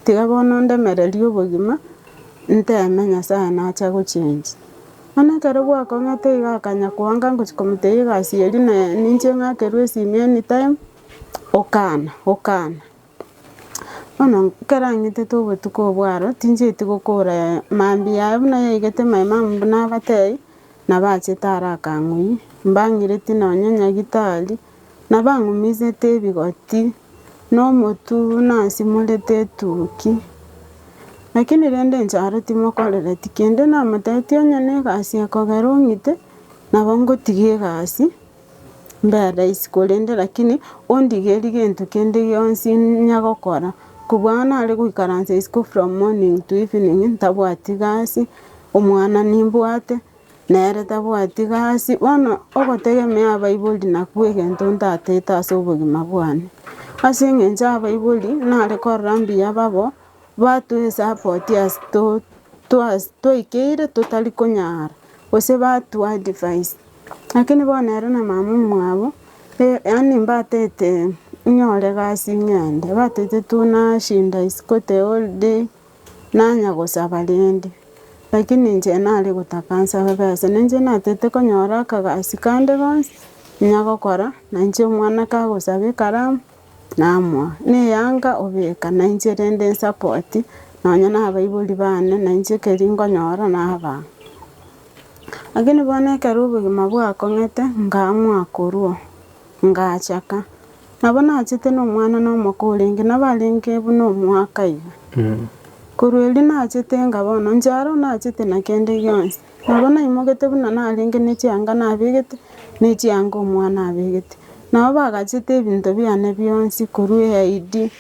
S1: Tiga bono ndemererie obogima, nteeme Nyasaye nacha gochenchia. Bono ekero bwakong'ete iga akanya koanga ngochia komotebia egasi eria na ninche ng'akerwe esimi anytime, okana okana. Bono ekero ang'itete obotuko obwo aro, tinchieti gokora mambia yaye buna yaigete my mum buna abatebia, nabo achete aro akang'uia, mbang'ireti nonye nyagitari. Nabang'umisete ebigoti, na omotwe buna nsimorete etuki. Lakini rende inche aro timokorereti kende, namotebetie onye na egasi ekogera ong'ite, nabo ngotiga egasi, mbere isiko rende lakini ondigerie gento kende gionsi nyagokora. Kobua nare goikaransa isiko from morning to evening ntabwati gasi, omwana nimbwate. Nere tabwati gasi, bono ogotegemea abaibori nakwo egento ntatete ase obogima bwane. Ase eng'encho abaibori nare korora mbuya babo, batoe support ase to twas twaikeire totari konyara, gose batoa advice. Lakini bono ere na mama omwabo, yaani mbatete nyore gasi ng'ende, batete tu nashinda isiko the whole day. Nanya gosaba rende, lakini inche nare gotaka nsabe besa, na inche natete konyora akagasi kande gonsi, nyagokora, na inche omwana kagosaba ekaramu, namoa, na eyanga obeka, na inche rende nsapoti, nonya na abaibori bane, na inche keri nkonyora nabaa. Lakini bono ekero obogima bwakong'ete, nkaamua korwa oo, ngachaka. Nabo nachete nomwana na omoka orenge, nabo arenge buna omwaka iga. Korwa erio nachete nga bono, inche aro nachete na kende gionsi. Nabo naimogete buna narenge ne chianga nabegete, ne chianga omwana abegete. Nabo bagachete ebinto biane bionsi korwa eID,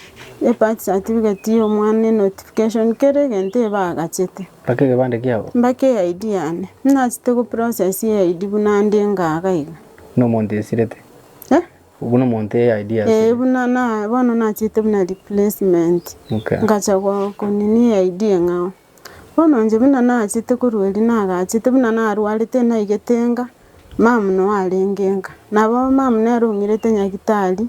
S1: ebirth certificate ya omwana, enotification, kera egento ebagachete.
S3: Mpaka egebande kiabo?
S1: Mpaka eID yane. Nachete go process eID buna nde ngaga iga.
S3: Buna omonto esirete?
S1: Eh?
S3: Buna omonto eID asirete?
S1: Eh, buna na bono nachete buna replacement.
S3: Okay.
S1: Ngacha go konini eID eng'ao. Bono inche buna nachete korwa erio nagachete buna narwarete naigete enka, mum noo arenge enka. Nabo mum nere ong'irete nyagitari,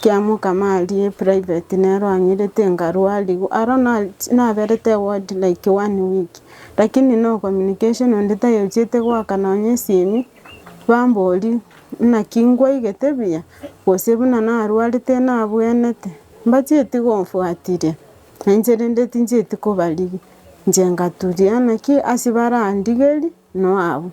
S1: kiamokama aria eprivate nere ang'irete nkarwariwa, aro na naberete eward like one week, lakini no communication onde taiyo ochiete goaka nonye esimi, bamborie naki nkwaigete buya, gose buna narwarete nabwenete, mbachieti gonfuatiria. Na inche rende tinchieti kobarigia, inche ngaturia naki ase barandigerie noabwo.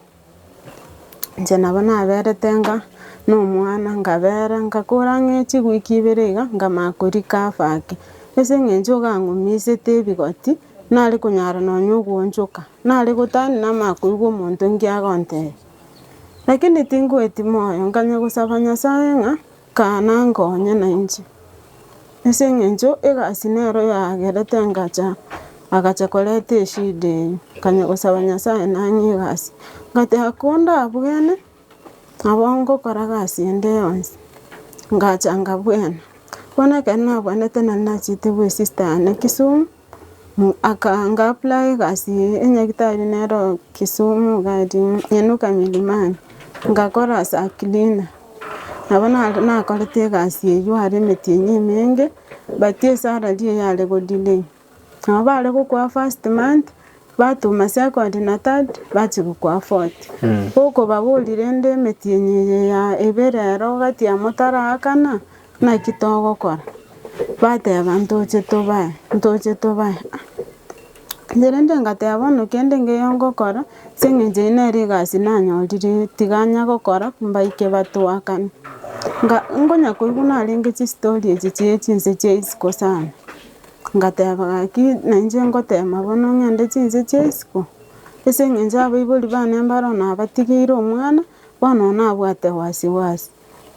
S1: Inche nabo naberete nga na omwana nkabera nkakora ang'e chiwiki ibere iga, nkamanya korecover ake. Ase eng'encho iga ang'umisete ebigoti, nare konyara nonye ogoonchoka, nare gotani namanya koigwa omonto nki agontebia. Lakini tinkoeti moyo, nkanya gosaba Nyasaye ng'a kaa nankonye nainche. Ase eng'encho egasi nero yagerete ngacha, agacha koreta eshida eywo, nkanya gosaba Nyasaye nang'e egasi. Ngateba kondabwene, nabo ngokora gasi ende yonsi, ngacha nkabwena. Bono ekero nabwenete nari nachete bwa esista yane Kisumu, aka nga apply egasi enyagitari nero Kisumu iga aria Inuka Milimani, ngakora as a cleaner. Nabo nare nakorete egasi eywo are emetienyi emenge, but esalary eyare go delay. Nabo bare gokoa first month, batoma second na third, bachia gokoa fourth. Gokobaboria rende emetienyi eye ya ebere ero gati ya motaraakana, naki togokora? Bateba ntoche tobae, ntoche tobae ah. Inche rende ngateba bono kende nkeiyo ngokora, ase eng'encho eyio nere egasi nanyorire tiga nya gokora mbaike batoakane. Nga nkonya koigwa narenge chistori echi chia chinse chia isiko sana, ngateba gaki nainche ngotema bono ng'ende chinse chia isiko, ase eng'encho abaibori bane mbaro nabatigeire omwana, bono nabwate wasiwasi.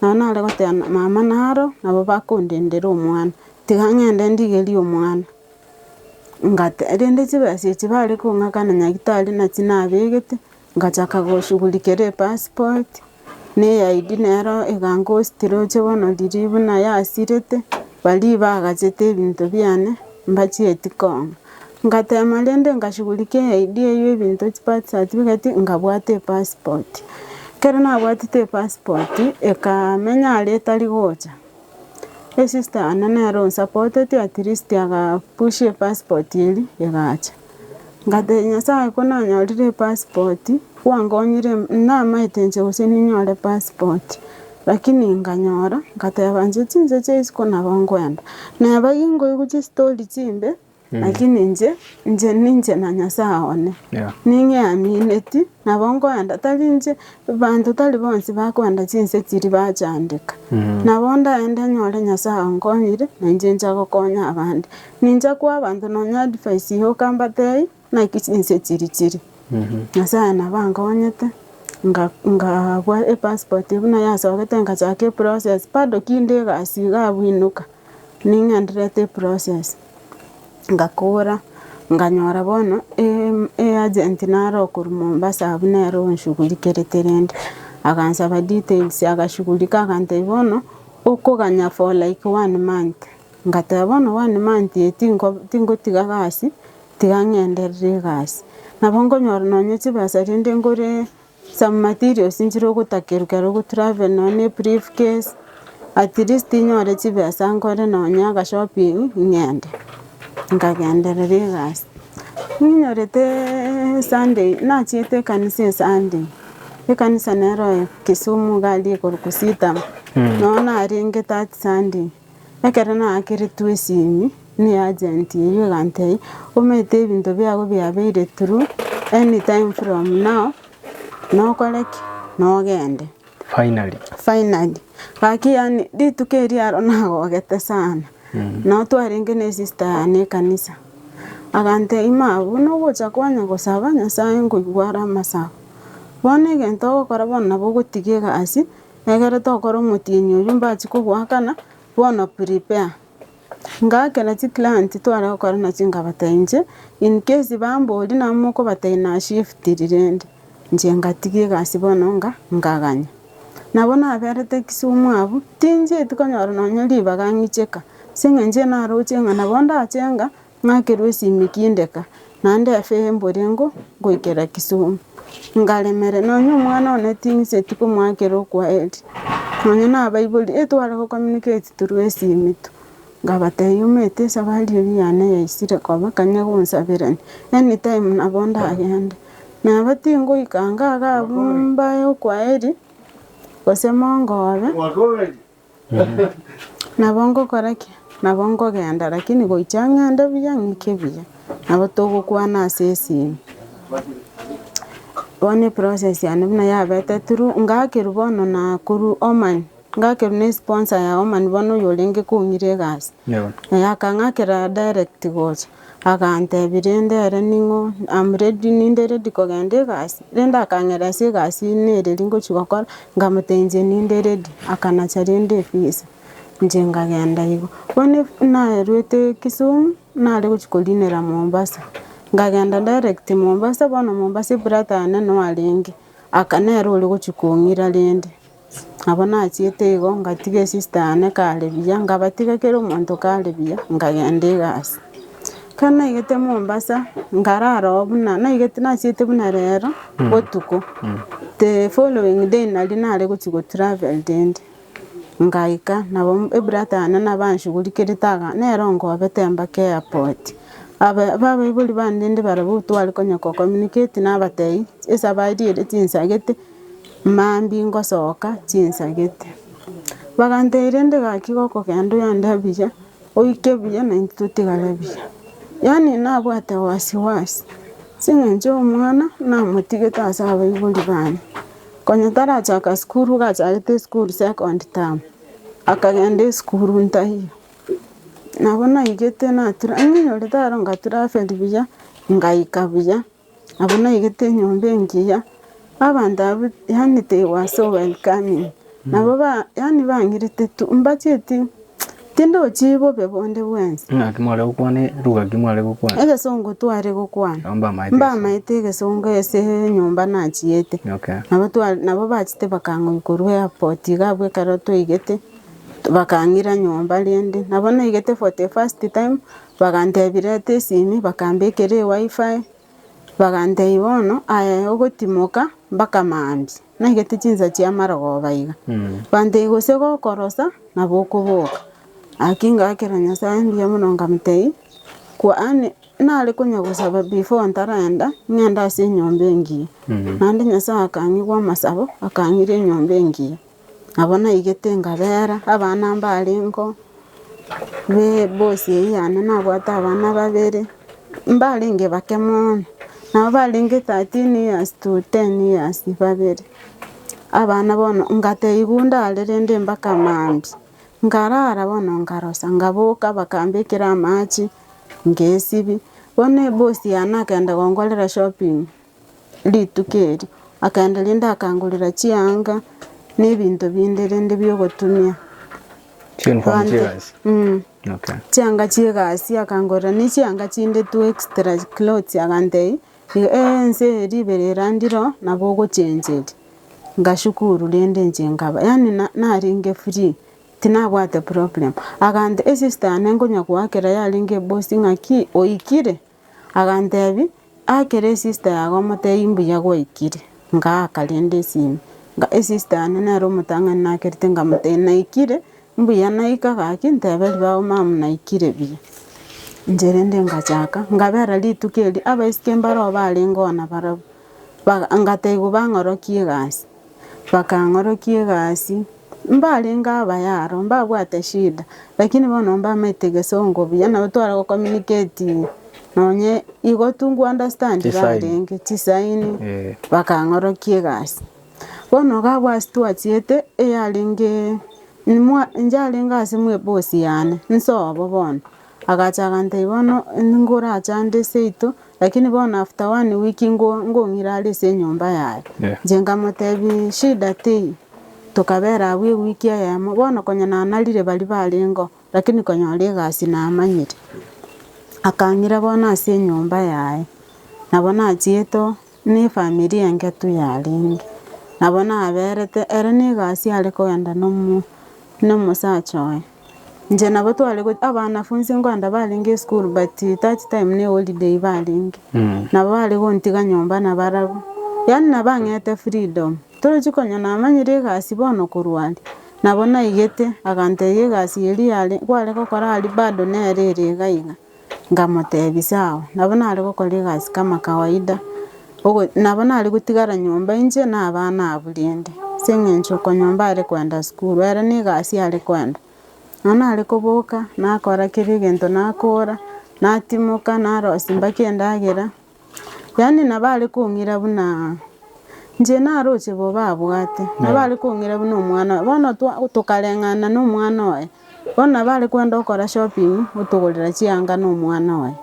S1: Nabo nare goteba mama naro nabo bakondendera omwana, tiga ng'ende ndigerie omwana. Ngate rende chibesa echi bare kong'akana nyagetari nachi nabegete, ngachaka goshughulikera epassport, na eID nero egankosti roche bono riria buna yasirete, baria bagachete ebinto biane mbachieti kong'a. Ngatema rende ngashughulikia eID eywo ebinto chibirth certificate nkabwata epassport. Ekero nabwatete epassport, ekamenya aria etari gocha. Esister yane nere onsapoteti at least aga push epassport eria egacha. Ngatebia Nyasaye ko nanyorire epassport, kwankonyire namaete inche gose ninyore passport, lakini nkanyora, ngateba inche chinse chia isiko nabo nkoenda. Neba ginkoigwa chistori chimbe. Lakini inche, inche ninche na Nyasae one, ning'eamineti, nabo nkoenda, tari inche, banto tari bonsi bakoenda chinse chiria bachandeka. Nabo ndaende nyore Nyasae onkonyire, na inche ncha gokonya abande. Nincha koa abanto nonya advice yoka mbatebie, naki chinse chiria chire. Nyasae nabo ankonyete, nga- ngabua epassport buna yasogete nkachaka eprocess, bado kinde egasi iga abwo inuka. Ning'endererete eprocess, ngakora, nkanyora bono eagent nare okorwa Mombasa abwo nere onshughulikerete rende, agansaba details agashughulika agantebia bono, okoganya for like one month, ngateba bono one month eye tinko tingotiga gasi, tiga ng'enderere egasi. Nabo nkonyora nonye chibesa rende ngore Some materials nchire ogotakerwa ekero ogotravel nonya na ebriefcase, at least nyore chibesa nkore nonya aga shopping ng'ende, nkagenderera egasi. Ninyoreteeee Sunday, nachiete ekanisa esunday, ekanisa nero Kisumu iga aria ekorokwa CITAM, noo narenge that Sunday, ekero naakeretwe esimi na eagent eywo egantebia, omanyete ebinto biago biabeire through, anytime from now, nokore ki? Nogende.
S3: Finally.
S1: Finally. Gaki yaani rituko erio aro nagogete sana, nabo twarenge na esister yane ekanisa, agantebia ma buna ogocha kwanya gosaba nyasaye nkoigwa are amasabo, bono egento ogokora bono nabo ogotiga egasi. Egere tokore omotienyi oyio mbachie kogoakana, bono prepare. Ngaakera chiclient tware gokora nachio nkabatebia inche, in case bamborie nabo mokobatebia nashiftiri rende, inche ngatiga egasi bono nga nkaganya. Nabo naberete Kisumu abwo, tinchieti konyora nonye ribaga ng'icheka, ase eng'encho naroche ng'a nabo ndache ng'a ng'akerwe esimi kindeka, naende efare mbore ngo ngoikera Kisumu. Nkaremere nonye omwana one ting'iseti komoakera okwaeri, nonye na abaibori etware go communicate through esimi tu. Nkabatebia omanyete esabari eria yane yaisire koba kanya gonsaberania, anytime nabo ndagende. Neba tingoika iga iga abwo mbae okwaeri, gose mongobe. Nabo ngokora ki? Nabo nkogenda lakini goicha ng'ende buya ng'ike buya, nabo togokwana ase esimi. Bono eprocess yane buna yabete through, ngakerwa bono na korwa Oman, ngakerwa na esponsor ya Oman bono oyo orenge kong'ira egasi. Naye akang'akera direct gocha. Agantebia rende ere ning'o am ready ninde ready kogenda egasi, rende akang'eresia egasi nereri ngochia gokora, nkamotebia inche ninde ready, akanacha rende efisa, inche nkagenda igo. Bono naruete Kisumu, nare gochia korinera Mombasa, nkagenda direct Mombasa, bono Mombasa ebrother yane no arenge, aka nere ore gochia kong'ira rende. Nabo nachiete igo ngatiga esister yane kare buya, nkabatiga kera omonto kare buya, nkagenda egasi. Ekero naigete Mombasa, nkarara oo buna naigete nachiete buna rero botuko, the following day naria nare gochia go travel rende, nkaika nabo ebrother yane nabo anshughulikerete aga nere ongobete mpaka airport. Aba abaibori bane rende barabwo tware konya ko communicate nabatebi, esabari ere tinsagete. Mambia ngosoka chinsagete, bagantebia rende gaki gokogenda oyande buya, oike buya na intwe totigare buya. Yaani nabwate wasiwasi, ase eng'encho omwana namotigete ase abaibori bane, konya tarachaka sukuru iga achagete esukuru second term, akagenda esukuru ntaiyo. Nabo naigete natura ng'inyorete aro ngatravel buya, ngaika buya. Abwo naigete enyomba engiya, abanto abwo yaani they were so welcoming, nabo ba yaani bang'irete tu mbacheti tindochi bobe bonde bwensi.
S3: Ng'aki mware gokwana lugha ki mware gokwana?
S1: Egesongo tware gokwana,
S3: Nabo mbamaete egesongo.
S1: mbamaete egesongo ase enyomba nachiete,
S3: Okay.
S1: nabo twa nabo bachete bakang'oika korwa airport iga abwo ekero twaigete, bakang'ira nyomba rende, nabo naigete for the first time. Bagantebia reta esimi, bakambekera ewifi, bagantebia bono aye ogotimoka mpaka mambia, naigete chinsa chia amarogoba iga. Bantebia gose gokorosa nabo okoboka, gaki ngakera Nyasaye mbuya mono nkamotebia, kwani nare konya gosaba before ntarenda, ng'ende ase enyomba engiya. Naende Nyasaye akang'igwa amasabo, akang'ira enyomba engiya. Nabo naigete nkabera, abana mbarengeo, be ebosi eyio yane nabwate abana babere, mbarenge bake mono, nabo barenge 13 years to 10 years babere. Abana bono ngatebigwa ndare rende mpaka mambia, nkarara bono nkarosa, nkaboka bakambekera amache, nkaesibia, bono ebosi yane akagenda gonkorera shopping. Rituko erio, akaenda rende akangorera chianga, na ebinto binde rende biogotumia.
S3: Chiuniform
S1: Bante-
S3: chi'egasi.
S1: Mm.
S3: Okay.
S1: Chianga chi'egasi akangorera na echianga chinde two extra clothes agantebia, igo ense eye riberera ndiro nabo ogochencheria. Ngashukuru rende inche nkaba yaani na narenge free, tinabwate problem. Agante esister yane nkonya goakera yarenge ebosi ng'aki oikire? Agantebia, Akera esister yago omotebie mbuya gwaikire. Ngaaka rende esimi, nga esister yane nere omotang'ani nakerete nkamotebia naikire, mbuya naika gaki nteberi bao mum naikire buya. Inche rende ngachaka, nkabera rituko erio abaiseke mbaroo barenge oo nabarabwo, baga ngatebiwa bang'orokie egasi. Bakang'orokia egasi, mbarenge abaya aro, mbabwate shida, lakini bono mbamaete egesongo buya nabo tware go communicate nonye igo tu nko understand
S3: Chisign.
S1: barenge chisaini,
S3: Eh.
S1: bakang'orokia egasi. Bono iga abwo ase twachiete, eyarenge nimwa inche arenge ase mwa eboss yane, nsobo bono, agacha agantebia bono nkorachande seito. Lakini bono after one week ngo ngong'ira are ase enyomba yaye.
S3: Yeah.
S1: Inche nkamotebia shida teiyo. Tokabera abwo ewiki eyemo, bono konya nanarire baria barengeo, lakini konyora egasi namanyire. Akang'ira bono ase enyomba yaye, nabo nachiete oo, na efamiri enke tu yarenge. Nabo naberete, ere na egasi are kogenda na omo na omosacha oye. Inche nabo tware go abanafunsi nkoenda barenge esukuru but that time ne eholiday barenge. Nabo bare gontiga nyomba nabarabwo, yaani nabang'ete freedom, torochi konya namanyire egasi bono korwa aria, nabo naigete agantebia egasi eria yare kware gokora aria bado nere ere iga iga, nkamotebia sawa, nabo nare gokora egasi kama kawaida, ogo nabo nare gotigara nyomba inche na abana abwo rende, ase eng'encho konya mbare koenda sukuru, ere na egasi are koenda. Nonya nare koboka, nakora kera egento nakora, natimoka, narosia mpaka endagera, yaani nabo are kong'ira buna inche naroche bobe abwate, nabo are kong'ira buna omwana oye. Bono twa tokareng'ana na omwana oye, bono nabo are kwenda okora shopping, otogorera chianga na omwana oye.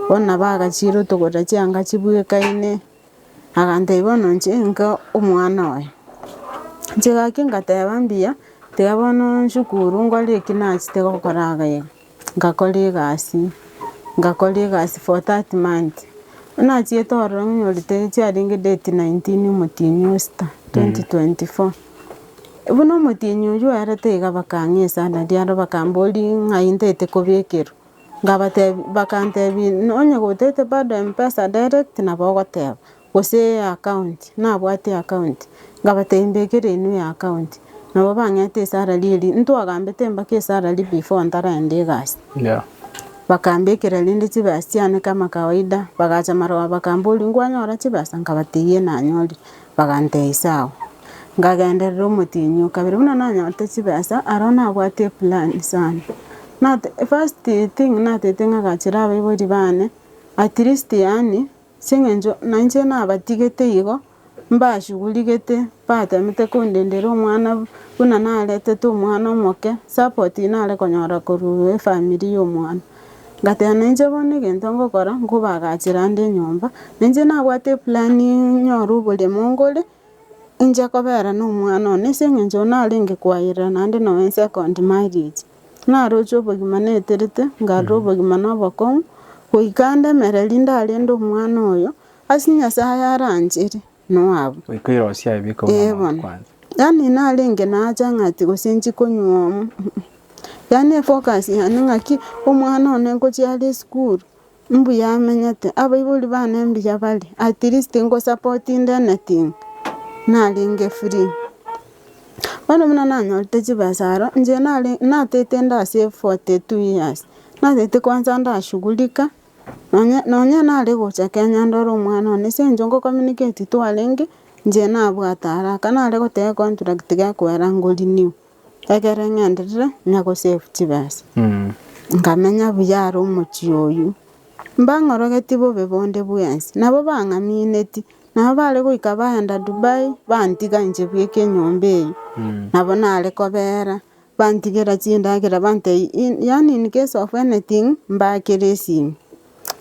S1: Bono nabo agachire otogorera chianga chibwekaine, agantebia bono inche nka omwana oye. Inche gaki ngateba mbuya, tiga bono nshukuru nkore eki nachete gokora iga iga. Ngakora egasi, ngakora egasi for that month. Nachiete ororo ng'inyorete chiarenge date 19 omotienyi o sita, 2024. Buna omotienyi oywo oerete iga bakang'a esalary aro bakamboria ng'ai ntaete kobekerwa, nkabatebia bakantebia onye gotaete bado mpesa direct nabo ogoteba, gose account, nabwate account, nkabatebia mbekere inwe ya account, nabo bang'ete esalary eria, ntwagambete mpaka esalary before ntaraenda egasi.
S3: Yeah.
S1: Bakambekera rende chibesa chiane kama kawaida, bagacha maroba bakamboria nkwanyora chibesa? Nkabatebia nanyorire, bagantebia sawa. Nkagenderera omotienyi o kabere, buna nanyorete chibesa, aro nabwate eplan sana. Nate first thing natete ng'agachere abaibori bane, at least yaani. Ase eng'encho nainche nabatigete igo, mbashuguligete, batemete kondendera omwana buna naretete omwana omoke, support nare konyora korwa efamiri ya omwana. Ngateba nainche bono egento ngokora, nkobagachera ande enyomba, nainche nabwate eplan nyore oboremo ngore, inche kobera na omwana one ase eng'encho narenge koayerera naende nonye second marriage. Naroche obogima neterete, nkarora obogima na obokong'u, goika ndemereri ndarende omwana oyo, ase Nyasaye aranchere, noabwo.
S3: Goika oirosie aye beka
S1: Ee
S3: buna omonto
S1: bono.
S3: kwanza.
S1: Yaani narenge nacha ng'ati gose nchi konywa omo, yaani efocus yane ng'aki, omwana one ngochia are esukuru, mbuya amenyete, abaibori bane mbuya bare, at least ngosupport inde anything, narenge free. Bono buna nanyorete chibesa aro, inche nare natete nde ase 42 years, natete kwanza ndashughulika, nonye nonye nare gocha Kenya ndore omwana one ase eng'encho ngo communicate twarenge, inche nabwate haraka, nare goteba econtract gekoera ngo renew, ekere ng'enderere nya go save chibesa. Nkamenya buya are omochie oywo, mbang'orogeti bobe bonde bwensi, nabo bang'amineti, Nabo bare goika baenda Dubai, bantiga inche bweka enyomba eyio, nabo nare kobera, bantigera chindagera bantebia in yaani in case of anything, mbakere esimi.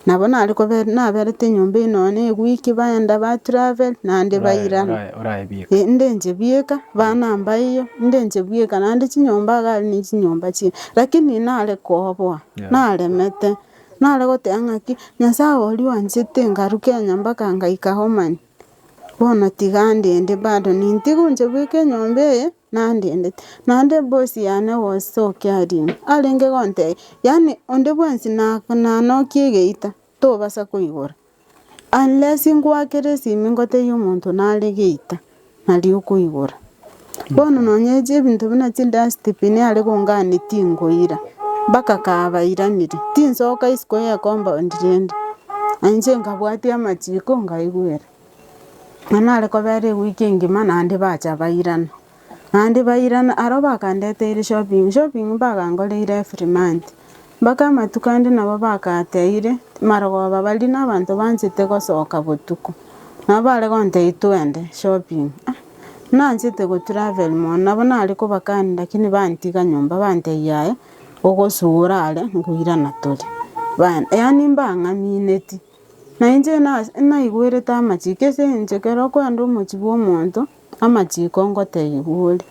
S1: Nabo nare kobera naberete enyomba eyio nonye na ewiki baenda ba travel naende bairana.
S3: Orae orae bieka.
S1: Eh inde inche bieka, bana mbaiyo, inde inche bieka naende chinyomba iga aria ne chinyomba chire, lakini nare kooboa,
S3: Yeah.
S1: naremete. Nare goteba ng'aki, Nyasae oria oanchete nkarwa Kenya mpaka ngaika Omani, bono tiga ndende bado nintiga inche bweka enyomba eye, nandendete. Naende eboss yane was so caring, arenge gontebia, yaani onde bwensi na nanokia egeita, tobasa koigora, unless ngoakere esimi ngotebie omonto nare geita, nario okoigora. Bono nonye ebinto buna chidustbin are gongani tinkoira, mpaka kabairanire, tinsoka isiko ya ecompound rende, na inche nkabwatia amachiko nkaigwera. Na nare kobera ewiki engima naende bacha bairana, naende bairana aro bakandeteire shopping, shopping mbagangoreire every month, mpaka amatuko ande nabo bakateire, marogoba baria na abanto banchete gosoka botuko, nabo bare gontebia twende shopping ah, nanchete go travel mono, nabo nare kobakani lakini bantiga nyomba bantebia yaya, ogosura are nkoirana tore, ba yaani mbang'amineti, na inche nase naigwerete amachiko ase eng'encho ekero okoenda omochie bwa omonto. Amachiko ngotebiwa ore.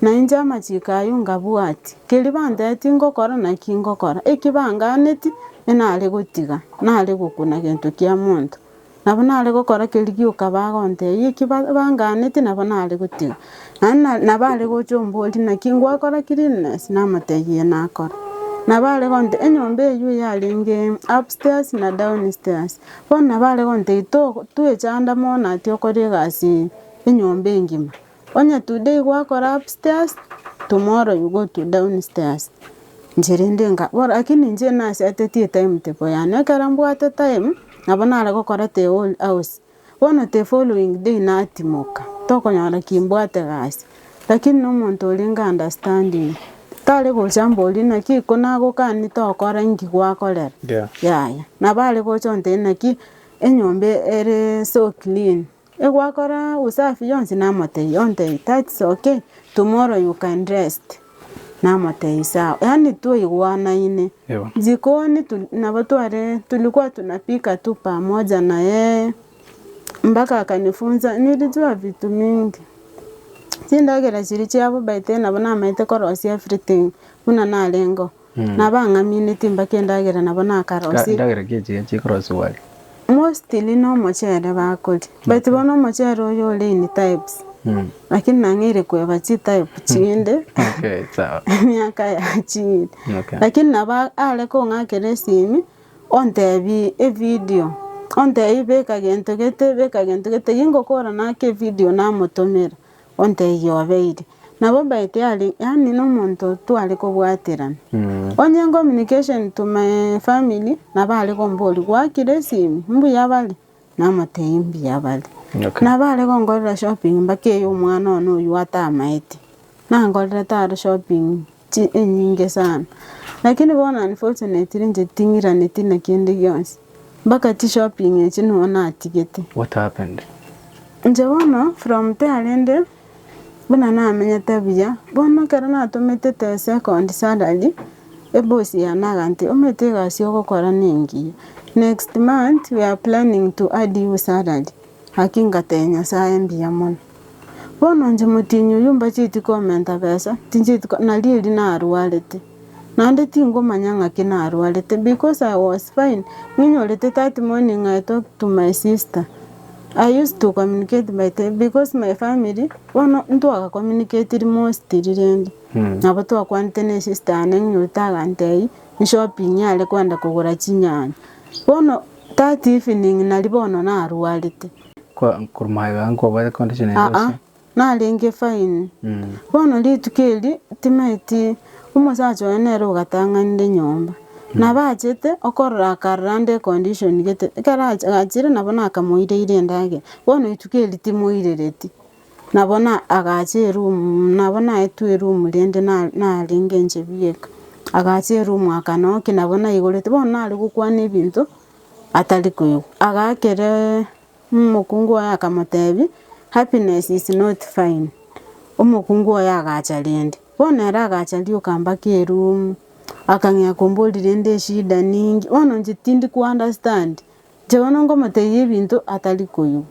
S1: Na inche amachiko ayio nkabwatia, keria bantebetie ngokora naki ngokora, eki banganeti enare gotiga, nare gokuna gento kia monto. Nabo nare gokora keria gioka bagontebia eki banganeti nabo nare gotiga. Naende nabo are gocha omboria naki ngwakora cleanliness, namotebia ee nakora. Nabo are gontebia enyomba eywo yarenge upstairs na downstairs, bono nabo are gontebia to toechanda mono ati okore egasi eye enyomba engima, onye today gwakora upstairs, tomorrow you go to downstairs. Inche rende nka bono lakini inche nasetetie etimetable yane, ekero mbwate time, nabo nare gokora the whole house. Bono the following day natimoka, tokonyora ki mbwate gasi, lakini na omonto orenge understanding, tare gocha amborie naki ko nagokani tokora inki gwakorera, yaya. Nabo are gocha ontebie naki, enyomba ere so clean, egwakora usafi yonsi namotebia, ontebia that's okay, tomorrow you can rest, namotebia sawa, yaani twaigwanaine. Jikoni tu nabo tware tulikuwa tunapika tu pamoja na yeye mpaka akanifunza nilijua vitu mingi. Chindagera chiria chiabo by then nabo namaete korosia everything buna narenge oo. Nabang'amineti mpaka endagera nabo nakarosia.
S3: Endagera ki echi chikorosiwa aria?
S1: Mostly na omochere bakoria, but bono omochere oyo ore in types, lakini nang'eire kweba chitype chinde
S3: Okay, sawa.
S1: emiaka yachiire.
S3: Okay.
S1: Lakini nabo are kong'akera esimi, ontebie evideo, ontebie beka gento gete beka gento gete, gingokora nake evideo namotomera. Ontebia obeire. Nabo mbaete are yaani na omonto tware kobwaterana. Onye communication to my family, nabo are komboria gwakire esimi, mbuya bare? Namotebia mbuya bare.
S3: Okay.
S1: Nabo are konkorera shopping mpaka eye omwana one oywo atamaeti, nankorerete aro shopping chi enyinge sana. Lakini bono unfortunately inche ting'iraneti na kende gionsi, mpaka chishopping echi nigo natigete.
S3: What happened?
S1: Inche bono from there rende, buna namenyete buya, bono ekero natomete the second salary, eboss yane agantebia omanyete egasi ogokora nengiya, next month we are planning to add you salary, gaki ngatebia Nyasaye mbuya mono. Bono inche motienyi oyio mbacheti komenta besa, tincheti ko nario erio narwarete, naende tingomanya ng'aki narwarete because I was fine, ninyorete that morning I talked to my sister, I used to communicate by the because my family, bono ntwaga communicatiri mostly rende, nabo twakwanete na esister yane ninyorete agantebia, nshopping are kwenda kogora chinyanya, bono that evening naria bono narwarete.
S3: Kwa korwa magega nkwabwate condition ende
S1: Aa,
S3: gose?
S1: narenge fine. Bono rituko eri, timaeti, omosacha oye nere ogatang'anire nyomba. Nabo achete, okorora akarora ande econdition gete, ekero acha gachire nabo nakamoireire endagera. Bono rituko eri timoirereti, nabo na agacha eroom, nabo naetwe eroom rende na narenge inche bieka. Agacha eroom akanokia nabo naigorete, bono nare gokwana ebinto, atari koigwa. Agaakera omokungu oye akamotebia, happiness is not fine. Omokungu oye agacha rende, bono ere agacha rioka mpaka eroom, akang'ea komboria rende eshida ninki, bono inche tindi ko understand, inche bono nkomotebia ebinto atari koigwa.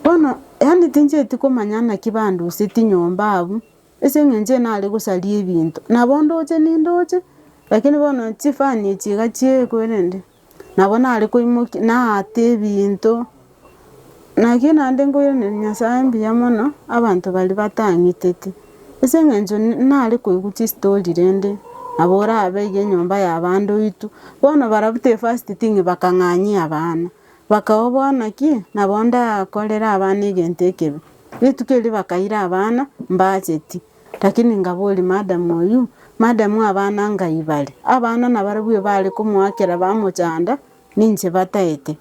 S1: Bono yaani tincheti komanya naki banduseti nyomba abwo, Ase eng'encho nare gosaria ebinto, nabo ndoche nindoche, lakini bono chifani echi iga chiekwerende, nabo nare koimokia naata ebinto, naki naende nkoiraneria Nyasaye mbuya mono, abanto baria batang'itete, ase eng'encho nare koigwa chistori rende, nabo orabe iga enyomba ya abande oitwe, bono barabwo the first thing bakang'anyia abana. Bakaoboa naki nabo ndakorere abana egento ekebe. Rituko erio bakaira abana, mbacheti. Lakini nkaboria madam oyio, madam abana ngai bare? Abana nabarabwo ebare komoakera bamochanda, ninche bataete.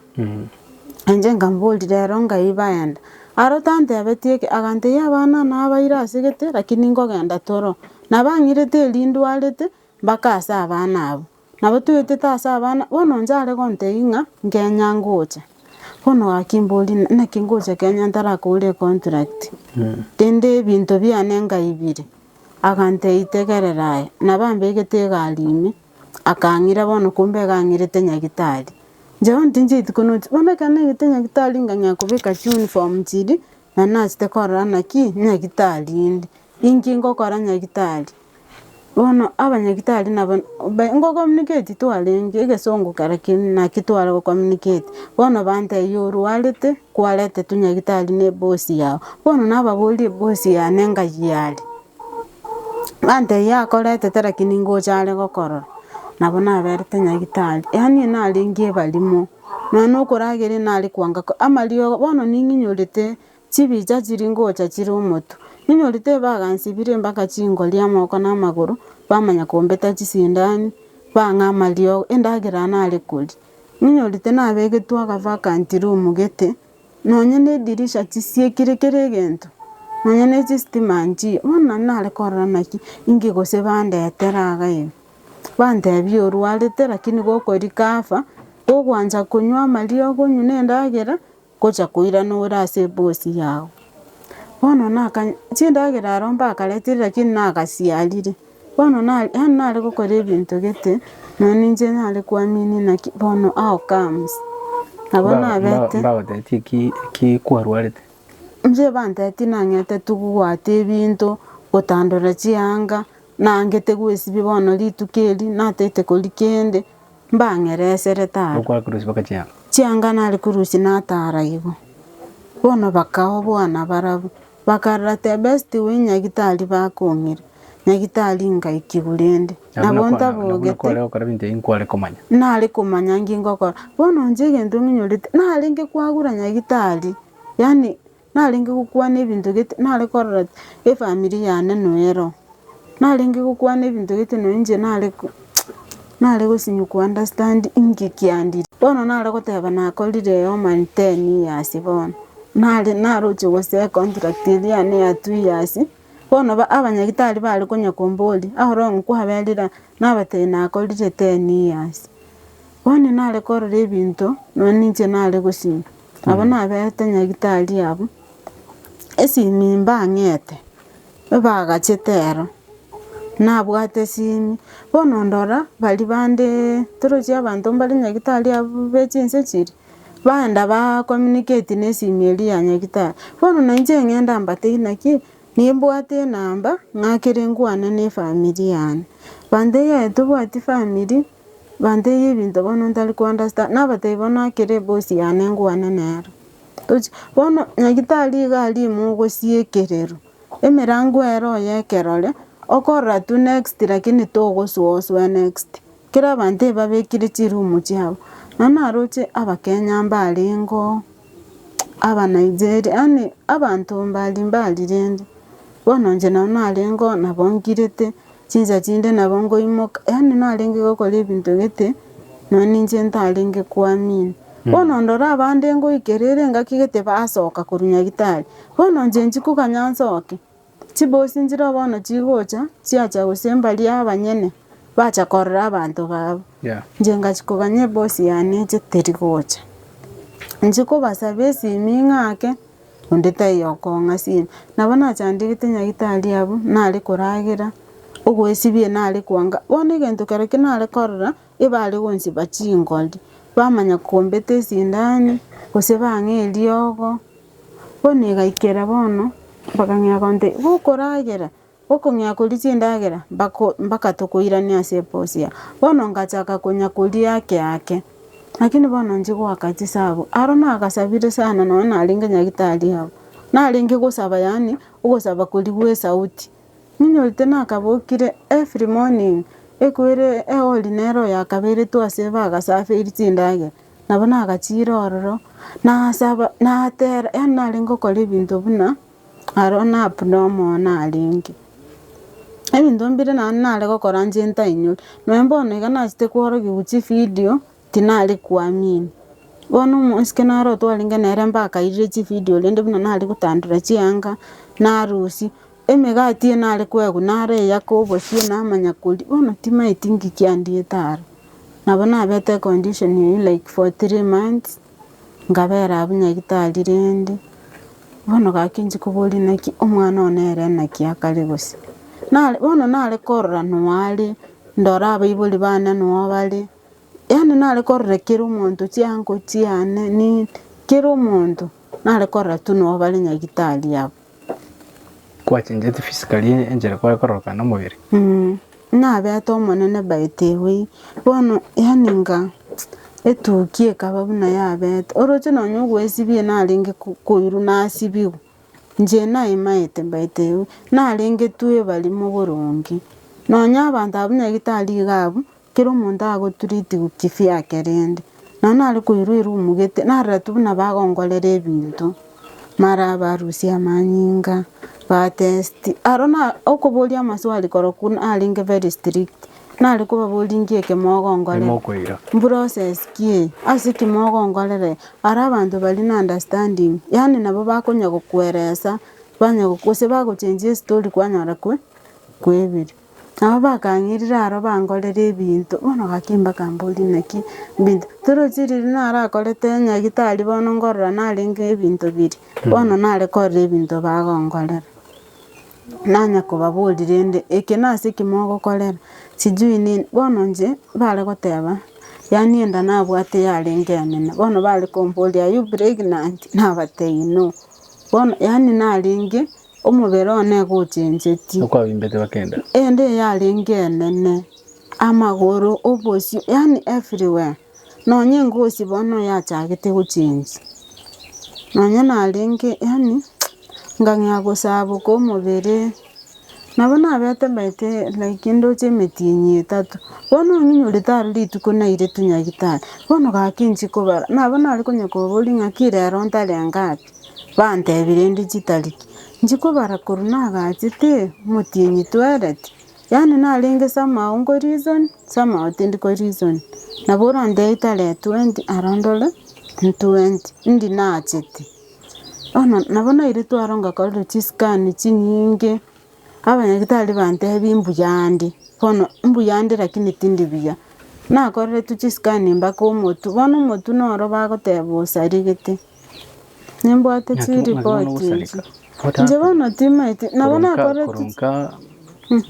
S1: Inche nkamoboria rero ngai baenda? Aro tantebetie eke, agantebia abana nabaire ase gete lakini nkogenda toro. Nabang'irete erio ndwarete, mpaka ase abana abwo. Nabo toetete ase abana, bono inche are gontebia ng'a Kenya ngocha. Bono gaki mborie naki ngocha Kenya ntarakora econtract, rende ebinto biane nkaibire. Agantebia tegerera aye, nabo ambegete egari ime, akang'ira bono kumbe iga ang'irete nyagetari. Inche bono tinchieti konochi, bono ekero naigete nyagetari nkang'ea kobeka chiuniform chiria. Na nachete korora naki nyagitari inde, inki ngokora nyagitari? Bono abanyagitari nabo ba ngocommunicate twarenge egesongo kera kende naki tware gocommunicate, bono bantebia orwarete kwaretetwe nyagitari na ebosi yago, bono nababoria ebosi yane ngai are. Bantebia akoretete lakini ngocha are gokorora, nabo naberete nyagitari, yaani narenge ebarimo. Nonya na okorageria nare kwanga ko amariogo bono ning'inyorete chibicha chiria ngocha chire omotwe, ninyorete bagansibire mpaka chingori amagoko na amagoro, bamanya kombeta chisindani, bang'a amariogo, endagera nare koria. Ninyorete nabegetwe agavacant room gete, nonye na edirisha chisiekire kera egento, nonye na chistima nchiyo, bono nari nare korora naki, inki gose bandetera iga iga. Bantebia orwarete lakini gokorika afa, gogwancha konywa amariogo onywe na endagera, gocha koirana ore ase ebosi yago. Bono naka chindagera aro mbakaretire lakini nagasiarire, bono na yaani nare gokora ebinto gete, nonye ninche nare kuamini naki bono how comes? Nabo nabete.
S3: Mbagotebetie ki ki kwarwarete?
S1: Inche bantebetie nang'ete togwata ebinto, gotandora chianga, Naangete gwesibia bono rituko eri, natete koria kende, mbang'ereserete aro.
S3: Okware korusia mpaka chianga.
S1: Chianga nare korusia natara igo. Bono bakaoboa nabarabwo, bakarora the best way nyagitari bakong'ira, nyagitari ngaikigwa rende. Nabo ntabogete.
S3: Kware gokora ebinto ebi nkware komanya.
S1: Nare komanya nki ngokora. Bono inche egento ng'inyorete, narenge kwagura nyagitari, yaani Narenge gokwana ebinto gete, nare korora efamiri yane noero, narenge gokwana ebinto gete nonya inche nare ko nare gosinywa ko understand inki kiandire. Bono nare goteba nakorire human ten years bono, nare naroche gose econtract eria yane ya two years, bono ba abanyagitari bare konya komboria, how long kwaberire aa? Nabatebia nakorire ten years. Bono nare korora ebinto, nonya inche nare gosinywa. Nabo naberete nyagitari abwo, esimi mbang'ete, ebagachete ero, nabwate esimi, bono ndora baria bandeee torochi abanto mbare nyagitari abwo be chinse chiria, baenda ba communicate na esimi eria ya nyagitari. Bono na inche ng'enda mbatebie naki, nimbwate enamba ng'akere nkwane na efamiri yane, bantebie yaya tobwati famiri. Bantebie ebinto bono ntari ko understand, nabatebia bono akere ebosi yane ngwane nere. Tochi bono nyagitari iga aria ime ogosiekererwa, emerango ere oye ekerore, okorora tu next lakini togosoa osoe next. Kera abanto ebabekire chiroom chiabo, nonye naroche abakenya mbarengeo, abanigeria yaani abanto mbari mbari rende, bono inche nabo narengeo nabo nkirete. Chinsa chinde nabo nkoimoka, yaani narenge gokora ebinto gete, nonya ninche ntarenge kuamini. Bono ndore abande ngoikera ere engaki gete basoka korwa nyagitari, bono inche nchikoganya nsoke, chibosi nchire bono chigocha, chiacha gose mbaria abanyene, bacha korora abanto babo. Inche ngachia koganya ebosi yane eche teri gocha. Inche kobasaba esimi ng'ake. Onde taiyo okong'a simi. Nabo nachandegete nyagitari abwo, nare koragera, ogoesibia nare kwanga, bono egento kerekio nare korora, ebare gonsiba chingori, bamanya kombeta esindani, gose bang'a eriogo, bono egaikera bono, bakang'ea gontebia gokoragera. Okong'ea koria chindagera mbako mpaka tokoirania ase eposi yao. Bono ngachaka konya koria ake ake, lakini bono inche goaka chisabu, aro nagasabire sana nonya narenge nyagitari abwo, narenge gosaba yaani ogosaba koria gwa esauti. Ninyorete nakabokire every morning, ekwere ehori nere oyakaberetwe ase bagasafiri chindagera, nabo nagachire ororo, nasaba natera yaani narenge gokora ebinto buna. Aro na abnormal narenge. Ebinto mbire naende nare gokora inche ntainyore, nonye bono iga nachete kworokiwa chividio, tinare kuamini. Bono omosike naro twarenge nere mbakairire chividio rende buna nare gotandora chianga, narusia, emegati eye nare koegwa nare eyaka obosie namanya koria, bono timaeti nki kiandiete aro. Nabo nabete econdition eywo like for 3 months. Nkabera abwo nyagitari rende, bono gaki inche koboria naki omwana one ere naki akare gose. Nare bono nare korora noare, ndore abaibori bane noo bare, yaani nare korora kera omonto chianko chiane nini, kera omonto. Nare korora tu noo bare nyagitari abwo.
S3: Kwachencheti physically enchera kware kororokana omobere?
S1: Nabete omonene by the way, bono yaani nga etuki ekaba buna yabete, oroche nonye ogoesibia narenge koirwa nasibigwa, inche naimaete by the way, narenge twebarimo boronge, nonye abanto abwo nyagitari iga abwo, kera omonto agotritiwa kivyake rende, nonye nare koirwa eroom gete, narora tu buna bagongorera ebinto, mara barusia amanyinga, ba test, aro na okoboria amaswali korokwo narenge very strict, nare kobaboria nki eke mogongorera,
S3: Mokoira.
S1: mprocess ki eye, ase ki mogongorera aro abanto baria na understanding, yaani nabo bakonya gokoeresa, banya gose bagochenjia estory kwanyora kwe kwebire. Nabo bakang'irire aro bankorera ebinto, bono gaki mbakamboria naki mbinto, torochi riria narakorete nyagitari bono nkorora narenge ebinto biria, bono nare korora ebinto bagonkorera. Nanya kobaboria rende eke nase ki mogokorera, sijui nini, bono inche bare goteba, yaani enda nabwate yarenge enene, bono bare komboria are you pregnant? Nabatebia no, bono yaani narenge. Omobere one gochenchetie.
S3: Okwabimbete bakenda.
S1: Ende yarenge enene, amagoro, obosio, yaani everywhere. Nonye engosi bono yachagete gochenjia. Nonye narenge yaani nkang'ea gosaboka omobere, nabo nabete mbaete like ndoche emetienyi etato, bono ong'inyorete aro rituko nairetwe nyagetari, bono gaki inche kobara, nabo nare konya koboria ng'aki rero ntarenge api. Bantebia rende chitariki, inche kobara korwa nagachete omotienyi twereti, yaani narenge somehow nko reason, somehow tindi ko reason. Nabo orantebie tarehe twenty aro ndore ntwenty, indi nachete. Bono nabo nairetwe aro ngakorerwa chiscan chinyinge, abanyagitari bantebia mbuyande, bono mbuyande lakini tindi buya. Nakoreretwe chiscan mpaka omotwe, bono omotwe noro bagoteba osarigete. Nimbwate chiripoti echi. Inche bono timaeti, nabo nakorete.
S3: Korunka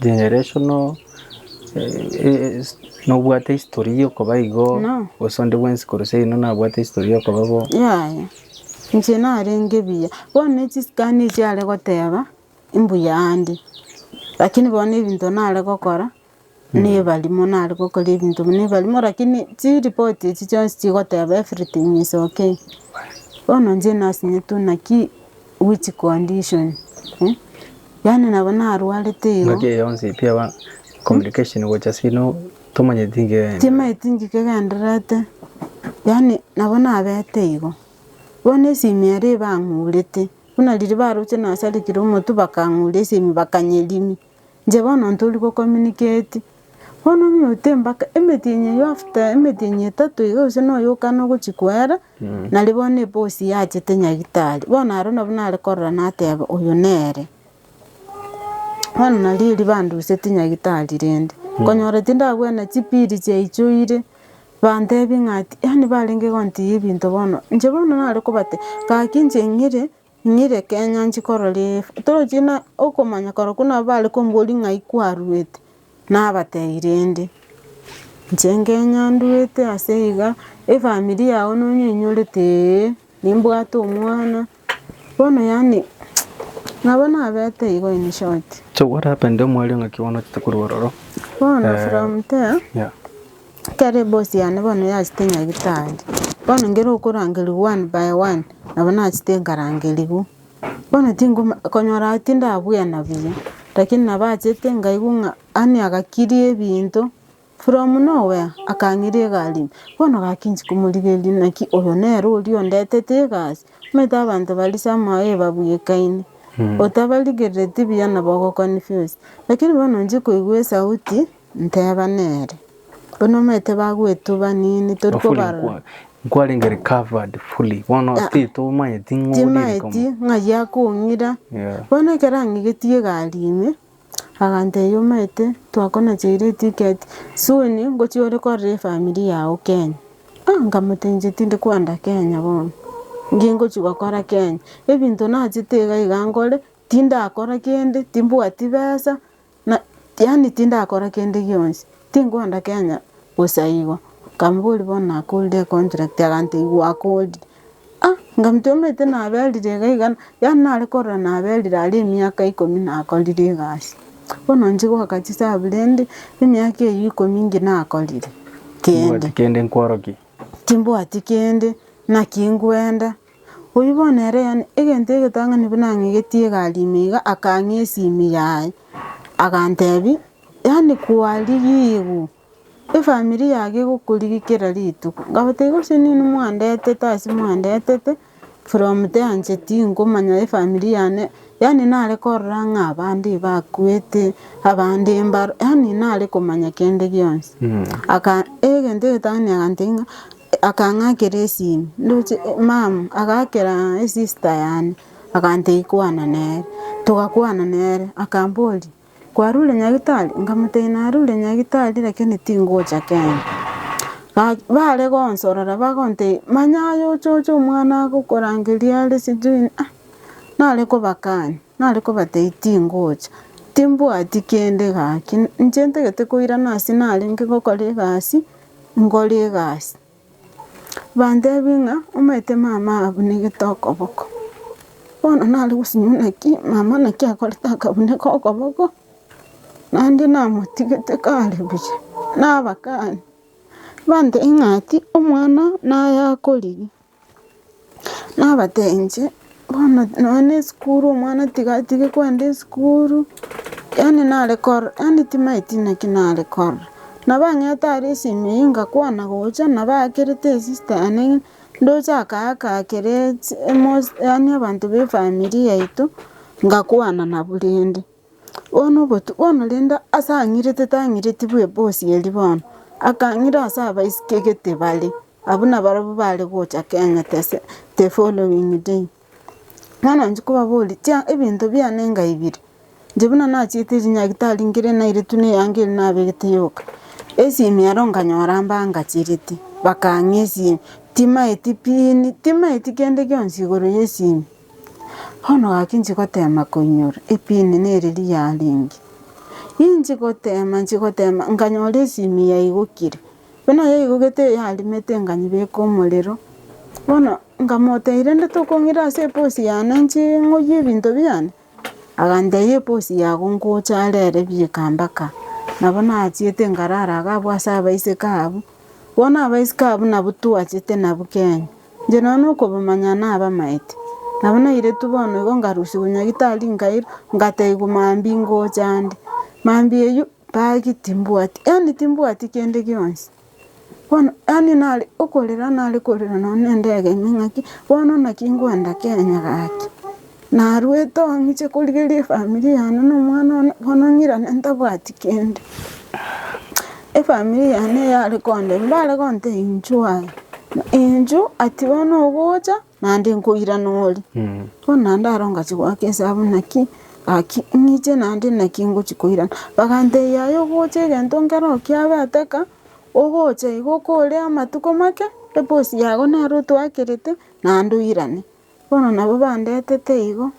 S3: generational nobwate history yokoba igo,
S1: No.
S3: gose onde bwensi korwa seino nabwate history yokoba bo.
S1: Yaya, inche narenge buya, bono ne chiscan echi are goteba, mbuya ande, lakini bono ebinto nare gokora. Nebarimo nare gokora ebinto buna ebarimo lakini chiripoti echi chionsi chigoteba everything is okay. Bono inche nasinyetwe naki which condition eh, yaani nabo narwarete igo.
S3: Engaki eye yonsi pi aba communication gocha ase ino tomanyeti nki
S1: Timaeti nki kegendererete, yaani nabo nabete igo. Bono esimi ere ebang'urete, buna riria baroche nasarekire omotwe bakang'ura esimi bakanyerimia. Inche bono ntori go communicate, bono onyuete mpaka emetienyi eywo after emetienyi etato iga gose na oyokana ogochia koera, nari bono ebosi yachete nyagitari. Bono aro nabo nare korora nateba oyo nere. Bono nari erio banduseti nyagitari rende, konyora tindabwena chipiri chiaichoire, bantebia ng'a ati yaani barenge gontiyia ebinto bono, inche bono nare kobatebia, gaki inche ng'ire. Ng'ire Kenya nchie korora efu, torochi na okomanya korokwo nabo bare komboria ng'ai kwaruete, nabatebia rende, inche Kenya nduete ase iga, efamiri yago nonyenyorete eeh, nimbwate omwana, bono yaani nabo nabete igo in short.
S3: So what happened omwari ng'aki bono ochete korwa ororo?
S1: Bono from there.
S3: Yeah.
S1: Ekero ebosi yane bono yachete nyagitari, bono nkere okorangerigwa one by one, nabo nachete nkarangerigwa, bono tingoma konyora tindabwena buya, lakini nabo achete nkaigwa ng'a yaani agakiria ebinto from nowhere akang'ira egari ime. Bono gaki inche komorigereria naki oyo nere oria ondetete egasi, omanyete abanto baria somehow ebabwekaine, otabarigerereti buya nabo ogo confuse. Lakini bono inche koigwa esauti. Nteba nere, Buna omanyete bagwetuba nini tori
S3: Fully
S1: kobarora.
S3: nkwa- nkwarenge recovered fully bono
S1: Ah.
S3: still tomanyeti ng'o orire
S1: Timaeti ng'ai akong'ira.
S3: Yeah.
S1: Bono ekero ang'igetie egari ime, agantebia omanyete twakonacheire eticket, soon ngochia ore korora efamiri yago Kenya. Ah nkamotebia inche tindi kwenda Kenya bono, nki ngochia gokora Kenya, ebinto nachete iga iga nkore, tindakora kende, timbwati besa. Na yaani tindakora kende gionsi, tinkwenda Kenya bosa igo. Nkamoboria bono nakorire econtract agantebia gwakorire, ah! Nkamotebia omanyete naberire iga iga, yaani nare korora naberire aria emiaka ikomi nakorire egasi. Bono inche goaka chisabu rende, emiaka eywo ikomi inki nakorire? Kende.
S3: Timbwati kende nkworokie.
S1: Timbwati kende, naki nkwenda. Oyio bono ere yaani egento egetang'ani buna ang'igetie egari ime iga, akang'a esimi yaye, agantebia, yaani kwarigigwe. Efamiri yage egokorigia kera rituko, nkabatebia gose ninwe mwandetete ase mwandetete, from there inche tinkomanya efamiri yane, yaani nare korora ng'a abande bakwete, abande mbaro, yaani nare komanya kende gionsi. Aka egento egetang'ani agantebia ng'a, akang'akera esimi, ndoche mum agaakera esister yane, agantebia kwana nere, togakwana nere, akamboria. Kwarure Nyagitari? Nkamotebia, Narure Nyagitari lakini tingocha Kenya. Gaki bare gonsorora bagontebia, manya aye oche oche omwana agokorangeria are sijui ah, nare kobakania, nare kobatebia tingocha, timbwati kende gaki, inche ntagete koirana ase narenge gokora egasi, nkore egasi. Bantebia ng'a omanyete mama abunegete okoboko, bono nare gosinywa naki mama naki akorete akabuneka okoboko, naende namotigete kare buya, nabakani, bantebia ng'a ati omwana naye akorigia. Nabatebia inche, bono nonya na esukuru omwana tiga atige kwenda esukuru, yaani nare korora yaani timaeti naki nare korora. Nabo ang'ete are esimi eywo ngakwana gocha, nabo aakerete esista yane ng'a ndoche akaaka akere tsi emosi yaani abanto ba efamiri yaito, ngakwana nabwo rende. Bono obotuko bono rende ase ang'irete tang'ireti bwa ebosi eria bono, akang'ira ase abaiseke gete bare. Abwo nabarabwo bare gocha Kenya the se the following day. Bono inche kobaboria chia ebinto biane ngaibire, inche buna nachiete rinyagitari nkere nairetwe na eyanga eria nabegete yoka, esimi ero nkanyora mbangacherete, bakang'a esimi, timaeti pin, timaeti kende gionsi igoro ya esimi. Bono gaki inche gotema koinyora, epin nere riria yarenge, inche gotema inche gotema nkanyora esimi yaigokire. Buna yaigogete yarimete nkanyebeka omorero, bono nkamotebia rende tokong'ira ase eposi yane inche ng'oyie ebinto biane? Agantebia eposi yago ngocha arere bieka mpaka. Nabo nachiete nkarara iga abwo ase abaiseke abwo, bono abaiseke abwo nabwo twachete nabwo Kenya, inche nonye na okobamanya nabamaete. Nabo nairetwe bono igo nkarusiwa nyagetari nkairwa, nkatebiwa mambia ngocha ande, mambia eywo. Gaki timbwati, yaani timbwati kende gionsi. Bono yaani nare okorera nare korera nonye na endege ime ng'aki, bono naki nkoenda Kenya gaki. Narwete oo ng'iche korigereria efamiri yane na omwana one, bono ng'irane ntabwati kende. Efamiri yane yare kondemia, mbare gontebia inchuo aye, inchuo ati bono ogocha. Naende nkoirana ore. Bono naende aro ngachia goaka esabu naki, gaki ng'iche naende naki ngochia koirana. Bagantebia yaya ogocha egento nkero kiabete ka, ogocha igo okore amatuko make, ebosi yago nero otwakerete, naende oirane. Bono nabo bandetete igo,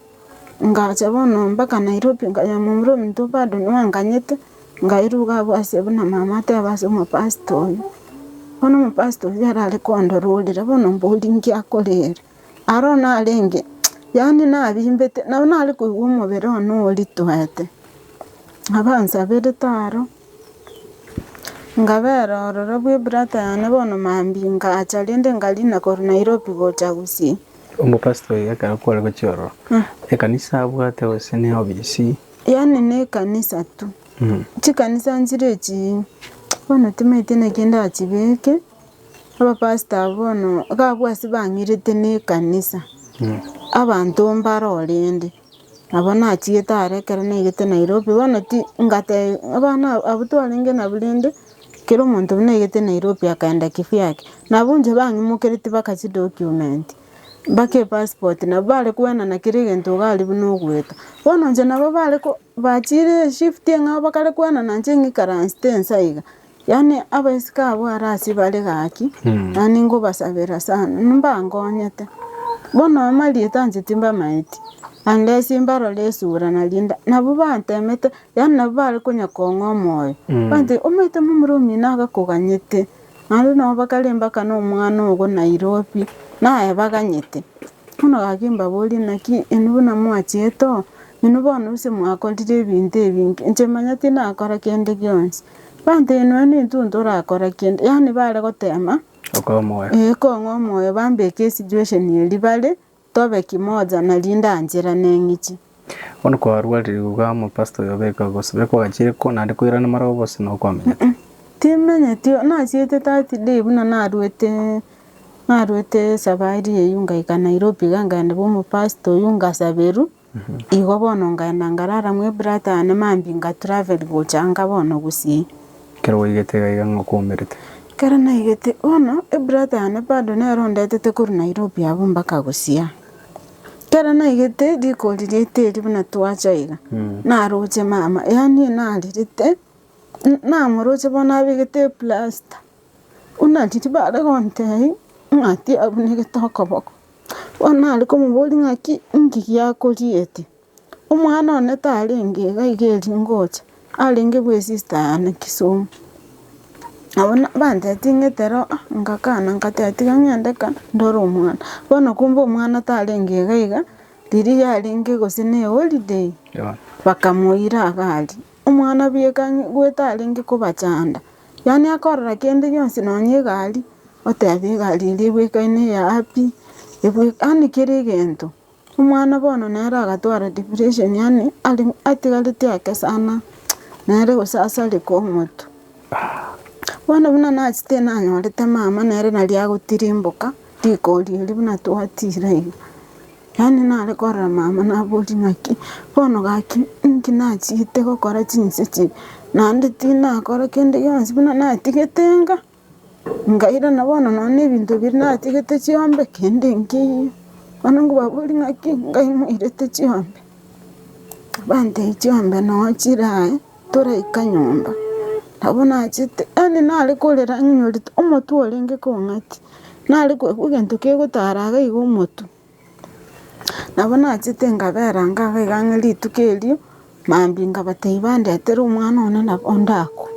S1: ngacha bono mpaka Nairobi nkanya momura ominto bado nwanganyete, nkairwa iga abwo ase buna mama ateba ase omopastor oyio. Bono omopastor oyio arare kondororera bono mbori nki akorera, aro narenge yaani nabimbete nabo nare koigwa omobere one oritoete, abansaberete aro, nkabera ororo bwa ebrother yane bono mambia ngacha rende nkarina korwa Nairobi gocha Gusii.
S3: Omopastor oyo ekero kware gochia ororo, ekanisa abwate gose ne obisi?
S1: Yaani ne ekanisa tu. Chikanisa nchire echi bono timaeti naki ndachibeke, abapastor abwo bono iga abwo ase bang'irete na ekanisa, abanto mbare orende, nabo nachiete are ekero naigete Nairobi bono ti ngatebia abana abwo twarenge nabwo rende, kera omonto buna aigete Nairobi akaenda kivyake, nabwo inche bang'imokeretie mpaka chidocument. Mpaka epassport nabo bare koenana kera egento iga aria buna ogoeta. Bono inche nabo bare ko bachire eshift eng'ao bakare koenana inche ng'ikaransete ensa iga, yaani abaiseke abwo are ase bare gaki, yaani nkobasabera sana, mbankonyete. Bono amarieta inche timbamaeti, unless mbarore esura nari nda nabo bantemete, yaani nabo bare konya kong'a omoyo, bantebia omanyete momura omino agakoganyete. Naende nabo bakare mpaka na omwana ogo Nairobi, naye baganyete. Bono gaki mbaborie naki inwe buna mwachiete oo, inwe bono gose mwakorire ebinto ebinge, inche manya tinakora kende gionsi. Banto inwe nintwe ntorakora kende, yaani bare gotema,
S3: Okoa omoyo.
S1: eh kong'a omoyo bambeke esituation eria bare, tobe kimoja nari ndancherane ng'iche.
S3: Bono kwarwarire iga omopastor oyo obeka gose kwagachire ko naende koirana marogo gose nokwamenyete?
S1: Timenyeti, nachiete that day buna naruete naruete esabari eywo ngaika Nairobi iga nkaenda bwa omopastor oywo ngasaberwa, igo bono nkaenda nkarara mwa ebrother yane mambia nga travel gocha nka bono gusii.
S3: Ekero gwaigete iga iga ng'a okwomerete.
S1: Ekero naigete, bono ebrother yane bado nere ondetete korwa Nairobi abwo mpaka gusii aa. Ekero naigete rikori riaito eri buna twacha iga, naroche mama, yaani narerete, namoroche bono abegete eplasta, buna riria bare gontebia ng'a tiabunegete okoboko, bono nare komoboria ng'aki inki giakoriete, omwana one tarenge iga iga erio ngocha, arenge bwa esista yane Kisumu. Nabo bantebetie ng'etero ah ngakana ngateba tiga ng'ende ka ndore omwana. Bono kumbe omwana tarenge iga iga, riria yarenge gose na eholiday, bakamoira iga aria. Omwana bieka ng'a goeta arenge kobachanda, yaani akorora kende gionsi nonye egari, oteba egari eria ebwekaine eya happy, yaani kera egento. Omwana bono nere agatwara depression yaani are atigareti ake sana, nere gose asareke omotwe. Bono buna nachete nanyorete mama nere nari agotirimboka, rikori erio buna twatira iga. Yaani nare korora mama naboria ng'aki, bono gaki inki nachiete gokora chinse chiria, naende tinakora kende gionsi buna natigete enka. Nkairana bono nonya na ebinto biria natigete chiombe kende nkeiyo, bono nkobaboria ng'aki ngai moirete chiombe, bantebia chiombe noo chire aye toraika nyomba. Nabo nachete yaani nare korera ng'inyorete omotwe orenge kong'atia, nare koigwa egento kegotara iga iga omotwe. Nabo nachete nkabera nka iga iga ang'e rituko erio, mambia nkabatebia bandetere omwana one nabo ndakwe.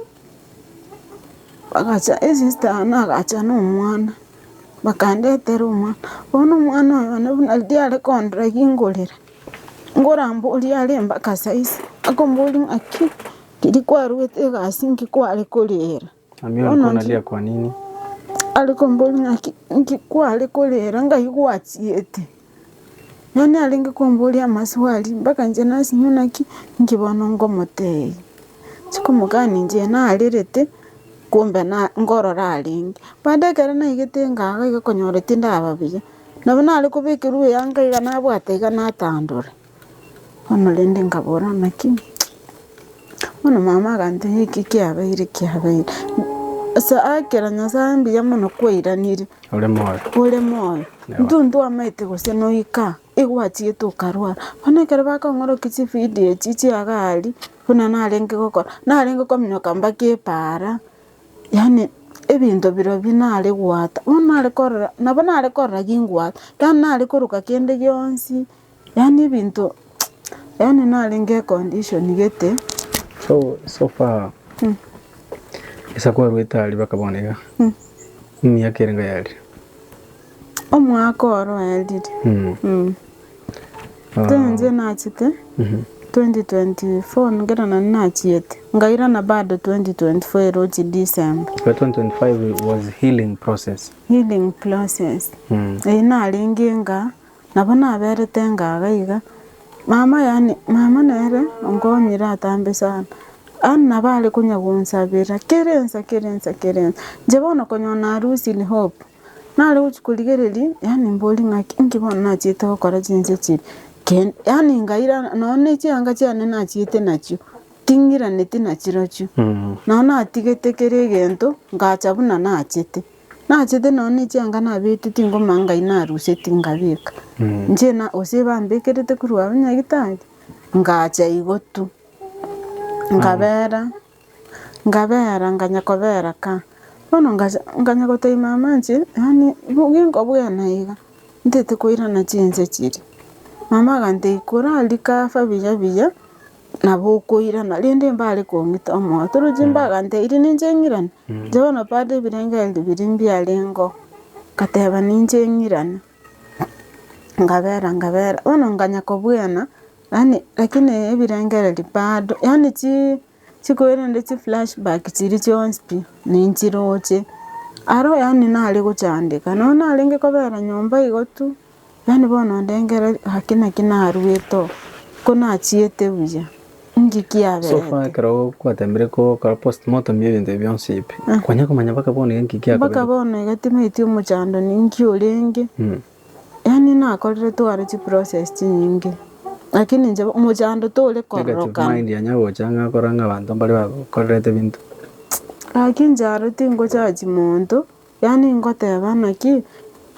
S1: Bagacha esista yane agacha na omwana, bakandetera omwana, bono omwana oyo one buna riria are kondora gingorera, ngoramboria are mpaka saisi, akomboria ng'aki riria kwarwete egasi nki kware korera.
S3: Mami alikuwa analia kwa nini?
S1: Are komboria ng'aki nki kware korera ngai gwachiete. Yaani arenge komboria amaswali mpaka inche nasinywa naki, inki bono nkomotebia. Chikomokania inche narerete, kumbe na nkorora arenge. Bado ekero naigete engaga iga konyora tindaba buya, nabo nare kobekerwa eyanga iga nabwata iga natandora. Bono rende nkabora naki, bono mama agantebia eki kiabeire kiabeire. Ase akera Nyasaye mbuya mono kwairanire.
S3: Ore moyo.
S1: Ore moyo, intwe ntwamaete gose noika, egwachiete okarwara. Bono ekero bakong'orokia chividio echi chiagari, buna narenge gokora, narenge kominyoka mpaka epaara, yaani ebinto birobio nare goata, bono nare korora, nabo nare korora gingwata, yaani nare koroka kende gionsi, yaani ebinto yaani narenge econdition gete.
S3: So, so far, ase kwarwete aria mpaka bono iga, Emiaka ere ngayarire.
S1: Omwaka oro oerire. Inche nachete 2024 nkero naende nachiete, nkairana bado 2024 eroche December.
S3: Kwa 2025 was healing process.
S1: Healing process. Eyio narenge ng'a Nabo naberete ng'a iga iga, mama yaani mama nere onkonyire atambe sana, yaani nabo are konya gonsabera kera ensa kera ensa kera ensa. Inche bono konyora na losing hope, nare gochia korigereria yaani mbori ng'aki inki bono nachiete gokora chinse chiria, kende yaani nkairana nonye na chianga chiane nachiete nachio, ting'iraneti nachirochio, nonye natigete kera egento, ngacha buna nachete. Nachete nonya ne chianga nabete tingomanya ngai naruseti nkabeka, inche na gose bambekerete korwa abwo nyagitari, ngacha igo tu, nkabera, nkabera nkanya kobera ka. Bono ngacha nkanya gotebia mama inche yaani ginkobwena iga, ntete koirana chinse chiria. Mama agantebia korarika afa buya buya. Nabo okoirana, rende mbare kong'ita omoyo. Torochi mbaganteirie ninche ng'irane? Inche bono bado ebirengererio biria mbiarengeo, ngateba ninche ng'irane. Nkabera nkabera, bono nkanya kobwena, yaani lakini ebirengererio bado, yaani chi chikoirende chi flashback chiria chionsi pi, ninchiroche, aro yaani nare gochandeka, nonye narenge kobera nyomba igo tu, yaani bono ndengereria gaki naki narwete oo, ko nachiete buya, inki
S3: So far
S1: kiaberete.
S3: ekero gwatembire gokora postmortem ya ebinto ebi bionsi pi, kwanya komanya mpaka bono iga nki
S1: Mpaka
S3: kiakoberete?
S1: bono iga timaeti omochando ninki orenge. Yaani nakorire tware chiprocess chinyinge, lakini inche omochando tore
S3: Negative
S1: kororokana.
S3: mind yanya gocha ng'a okora ng'a abanto mbare bagokorerete ebinto.
S1: Gaki inche aro tingochachi monto, yaani ngoteba naki,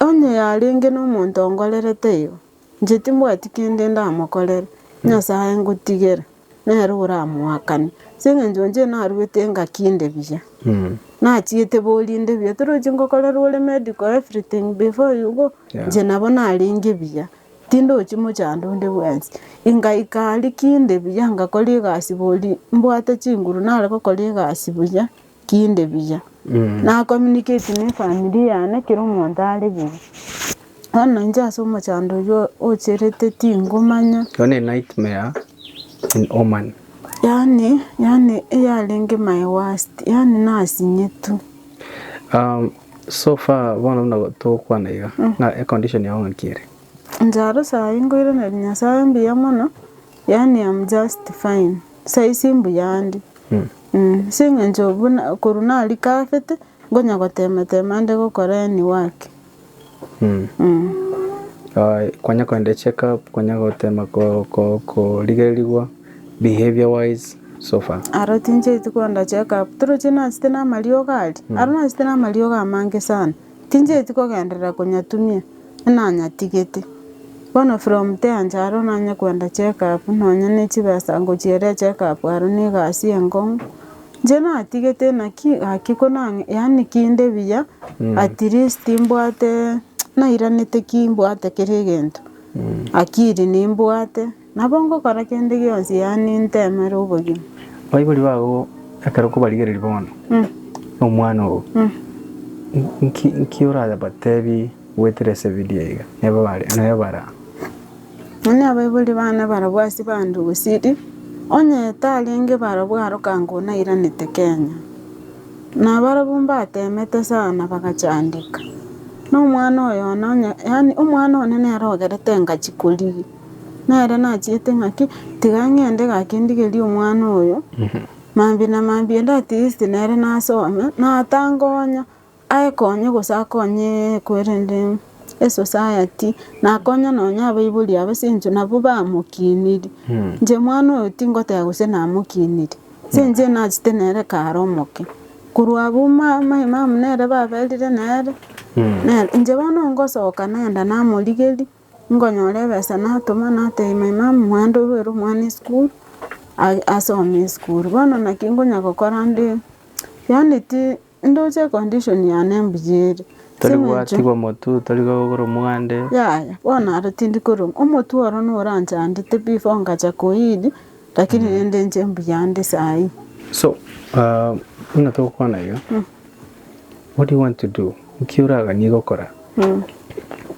S1: onye yarenge na omonto onkorerete igo, inche timbwati kende ndamokorere, Nyasaye ngotigera. nere oramoakane. Ase eng'encho inche naruete engaki ende buya, nachiete bori inde buya, torochi ngokorerwa ore medical everything before you go,
S3: Yeah.
S1: inche nabo narenge buya, tindochi mochando onde bwensi. Ingaika aria kinde buya, ngakora egasi bori mbwate chinguru nare gokora egasi buya, kinde buya. Na communicate na efamiri yane kera omonto are buya. Bono inche ase omochando oywo ocherete tingomanya.
S3: Igo ne nightmare in Oman.
S1: Yaani, yaani eyarenge my worst, yaani nasinyetwe.
S3: So far bono buna togokwana iga, ng'a econdition yao ng'aki ere?
S1: Inche aro saii nkoiraneria Nyasaye mbuya mono, yaani am just fine, saisi mbuya ande. Ase eng'encho buna korwa narikafete, nkonya gotema tema nde gokora any work.
S3: Kwanya kogenda check up, kwanya gotema korigererigwa behaviour wise so far.
S1: Aro tinchieti kogenda check up, toroche nachete na amariogo aria, aro nachete na amariogo amange sana, tinchieti kogenderera konyatumia, enanyatigete. Bono from there inche aro nanye kogenda check up nonye ne chibesa ngochiera echeck up aro na egasi enkong'u, inche natigete naki gaki konang'e yaani kinde buya at least mbwate nairanete ki mbwate kera egento, akili nimbwate, nabo ngokora kende gionsi yaani ntemere obogima.
S3: Baibori bago ekero okobarigereria bono, na omwana oo, nki nki orabatebi goetera ase ebidio iga, neba bare neba bara.
S1: Onye abaibori bane barabwo ase bandugusiri, onye tarenge barabwo aro kango nairanete Kenya. Na barabwo mbatemete sana bagachandeka, na omwana oyo one onye yaani omwana one nere ogerete ngachia korigia, nere nachiete ng'aki, tiga ng'ende gaki ndigerie omwana oyo, mambia na mambia ende at least nere nasome, natangonya. Aekonye gose akonye kwerende esociety, na akonye nonya abaibori aba ase eng'encho nabwo bamokiniri. Inche mwana oyo tingoteba gose namokiniri, ase eng'encho nachete nere kare omoke, korwa abwo ma my mum nere baberire nere, nere inche bono ngosoka nagenda namorigeria, nkonyora ebesa natoma natebia my mum mwende orwere omwana esukuru, asome esukuru. Bono naki nkonya gokora nde, yaani ti. Ndoche econdition yane mbuya ere.
S3: Tori
S1: Ase eng'encho-
S3: gwatigwa motwe, tori kogora omwande.
S1: Yaya, bono aro tindi korwa, omotwe oro noranchandete before ngacha koidi, lakini rende inche mbuya nde saii.
S3: So, buna togokwana iga, what do you want to do? Nki oraganie gokora?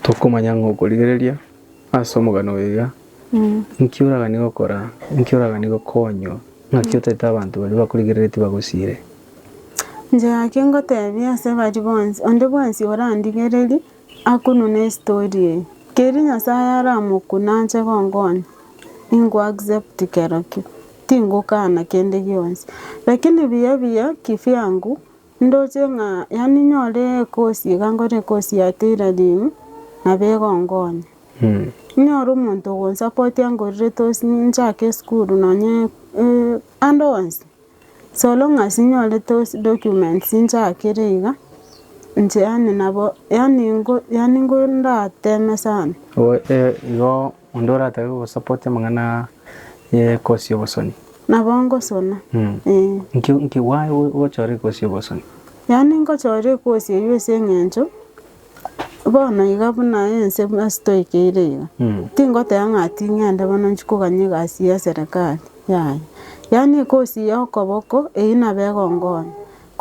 S3: Tokomanya ng'a okorigereria ase omogano oyo iga, nki oraganie gokora, nki oraganie gokonywa, ng'aki otagete abanto baria bakorigereretie bagosire?
S1: Inche gaki ngotebia ase baria bonsi, onde bwensi orandigererie, akunwe na estori eye. Keri Nyasaye aramokune anche gonkonya, ningo accept kerokio, tingokana kende gionsi. Lakini buya buya kivyangu, ndoche ng'a yaani nyore ekosi iga nkore ekosi ya tailoring, nabo egonkonya. Nyore omonto ogonsupport angorere tosi nchake esukuru nonye ande onsi. So long as nyorete those documents nchakere iga, inche yaani nabo yaani nko yaani nko ndateme sana.
S3: Igo igo onde oratake gogosupport amang'ana ya ekosi ya obosoni.
S1: Nabo ngosona, eh.
S3: Nki nki why ogochora ekosi ya obosoni?
S1: Yaani ngochora ekosi eywo ase eng'encho, bono iga buna ense ase toikeire iga, tingoteba ng'a ting'ende bono nchie koganya egasi ya eserekari, yaya. Yaani ekosi ya okoboko eywo nabo egonkonya.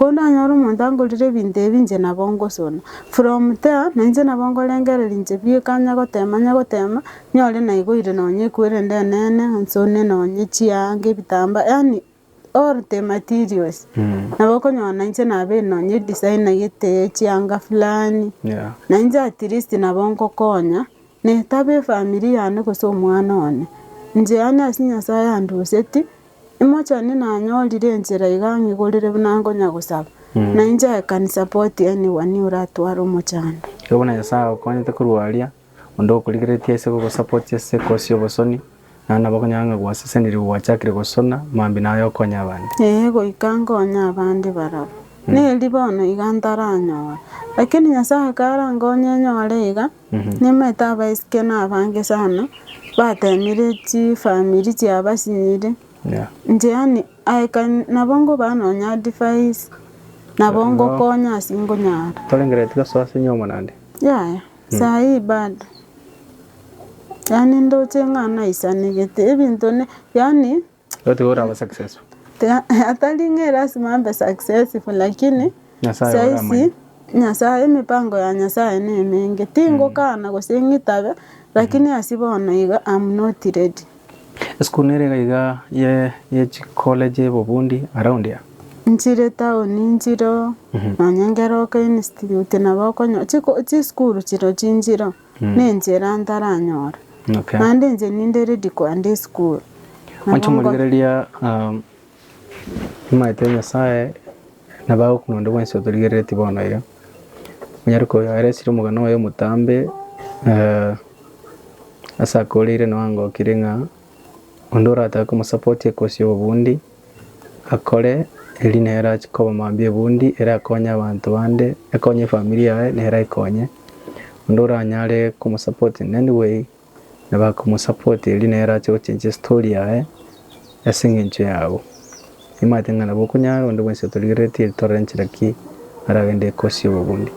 S1: Ko ndanyore omonto angorere ebinto ebi inche nabo ngosona. From there, na inche nabo nkorengereria inche bieka nya gotema nya gotema, nyore naigoire nonye ekwerende enene, nsone nonye chianga ebitambaa yaani all the materials. Nabo okonyora na inche nabeire nonye edesigner gete chianga fulani, na inche at least nabo ngokonya, netabe efamiri yane gose omwana one. Inche yaani ase Nyasaye anduseti, Imochani nanyorire enchera iga ang'igorere buna nkonya gosaba, na inche I can support anyone oratware omochando.
S3: Igo buna Nyasae agokonyete korwa aria, onde okorigereretie ase gogosupport ase ekosi y'obosoni, naende nabo okonyora ng'a gwasesenirwe gwachakire gosona, mambia naye okonye abande.
S1: Ee, goika nkonye abande barabwo. Neri bono iga ntaranyora, lakini Nyasae karankonye nyore iga, Nimaete abaiseke na abange sana, batemire chifamiri chiabasinyire, inche yaani I can nabo nkobaa nonya advice, nabo ngokonya ase nkonyara.
S3: Torengereretie gosoa ase nyiomo naende?
S1: Yaya, sahii bado. Yaani ndoche ng'a naisanegete, ebinto ne yaani.
S3: Igo tiga oraba successful.
S1: Atari ng'a erasima mbe successful lakini
S3: Nyasaye
S1: saisi
S3: oramanye.
S1: Nyasaye emipango ya Nyasaye na emenge, tingokana gose ng'itabe lakini ase bono iga am not ready.
S3: Esukuru nere iga iga ye ye chicollege obobundi around here?
S1: Nchire town nchiroo, nonye Ngeroka institute nabo okonyora chiko chisukuru chiro chinchiroo. Nenchera ntaranyora.
S3: Okay.
S1: Naende inche ninde ready koenda esukuru.
S3: Mwanche
S1: Nabo ngo-
S3: omorigereria um, nimaete Nyasaye nabo agokuna onde bwensi otorigereretie bono iga. Onyare koyoeresire omogano oye omotambe eh, ase akoreire noo angokire ng'a onde oratake komosupport ekosi ya obobundi, akore eri nere ache koba mambia ebundi ere akonye abanto bande, ekonye efamiri yaye nere aikonye. Onde oranyare komosupport in any way, nabo akomosupport erio nere ache gochengia estory yaye ase eng'encho yago. Nimanyete ng'a nabo okonyara onde bwensi otorigereretie eri torore nchera ki aragende ekosi obobundi.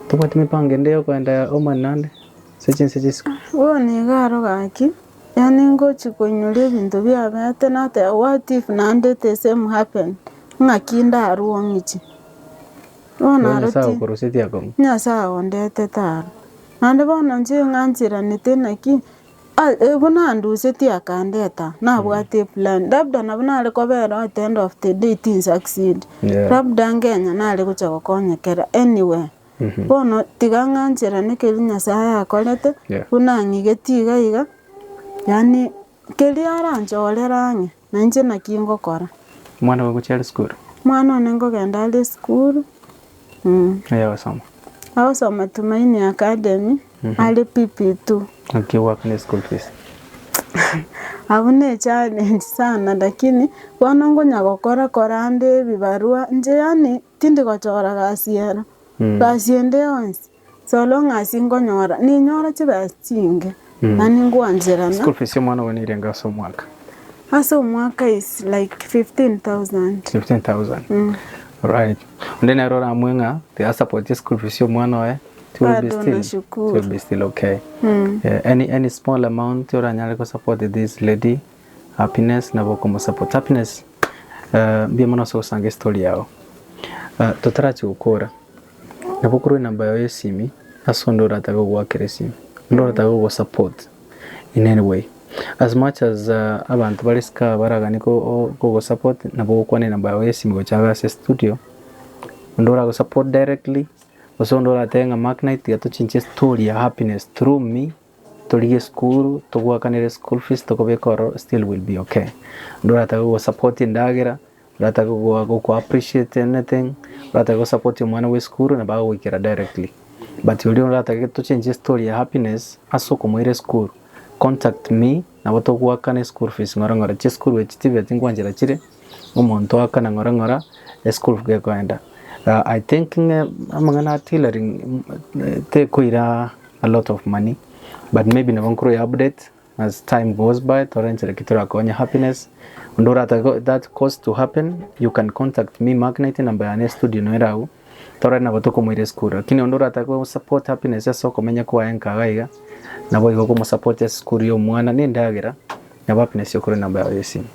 S3: Tobwati mipango ende yokoenda Oman naende ase chinse chia isiko?
S1: Bono iga aro gaki. Yaani ngochia koinyora ebinto biabete nateba what if naende the same happen, ng'aki ndarwe ong'iche. Bono
S3: Igo
S1: aro
S3: Nyasae
S1: ti
S3: okorusetie akong'u.
S1: Nyasae ondetete aro. Naende bono inche ng'ancheranete naki, a- buna andusetie akandeta aa, nabwate eplan, labda nabo nare kobera at the end of the day tinsucceed,
S3: Yeah.
S1: labda ngenya nare gocha gokonyekera anywhere. Bono tiga ng'ancherane keria Nyasaye akorete,
S3: Yeah.
S1: buna ang'igetie iga iga, yaani keria aranchorere ang'e, na inche naki ngokora.
S3: Omwana ogo gochia are sukuru?
S1: Omwana one nkogenda are esukuru,
S3: Aye agosoma?
S1: Agosoma Tumaini Academy, are PP2.
S3: Naki ogoakana eschool fees?
S1: Abwo ne echallenge sana lakini, bono nkonya gokora korande ebibarua, inche yaani Tindi gochora gasi ero, gasi ende yonsi, so long as nkonyora, ninyore chibesa chinge, yaani nkwancherana.
S3: School fees ya omwana ogo nigo erenge ase omwaka?
S1: Ase omwaka is like 15,000.
S3: 15,000. Alright. Onde nere oramue ng'a tiga asupportie school fees ya omwana oye, it will be
S1: Bado
S3: still,
S1: nashukuru.
S3: it will be still okay. Eh, any, any small amount oranyare go support this lady, Happiness nabo okomosupport. Happiness mbuya mono ase ogosanga estory yao. Totarachia gokora, nabo okorwa enamba yao ya esimi ase onde oratake gogoakera esimi, onde oratake gogosupport in any way. As much as abanto bare isiko aa baraganie kogosupport, nabo ogokwana enamba yao ya esimi gocha iga ase estudio, onde oragosupport directly, gose onde oratebe ng'a Mark Knight tiga tochenchie estory ya Happiness through me. Torigie esukuru, togoakanere school fees tokobeka ororo still will be okay. Onde oratake gogo support endagera, oratake goko appreciate anything, oratake go support omwana bwa esukuru nabo agogoikera directly. But oria oratake tochenchie estory ya happiness ase okomoira esukuru, contact me nabo togoakana eschool fees ng'ora ng'ora. Chisukuru echi tibeti nkwanchera chire, omonto oakana ng'ora ng'ora eschool gekoenda. I think ng'a amang'ana a tailoring tekoira a lot of money but maybe nabo nkorwa ya update as time goes by tore enchera ki torakonye happiness onde oratake that course to happen you can contact me Mark Knight enamba yane estudio nere agwo torore nabo tokomoira esukuru lakini onde oratake go support happiness ase okomenya kwaye nka iga iga nabo igo okomosupport ase esukuru ya omwana na endagera nabo happiness okorwa enamba yago ya esimi.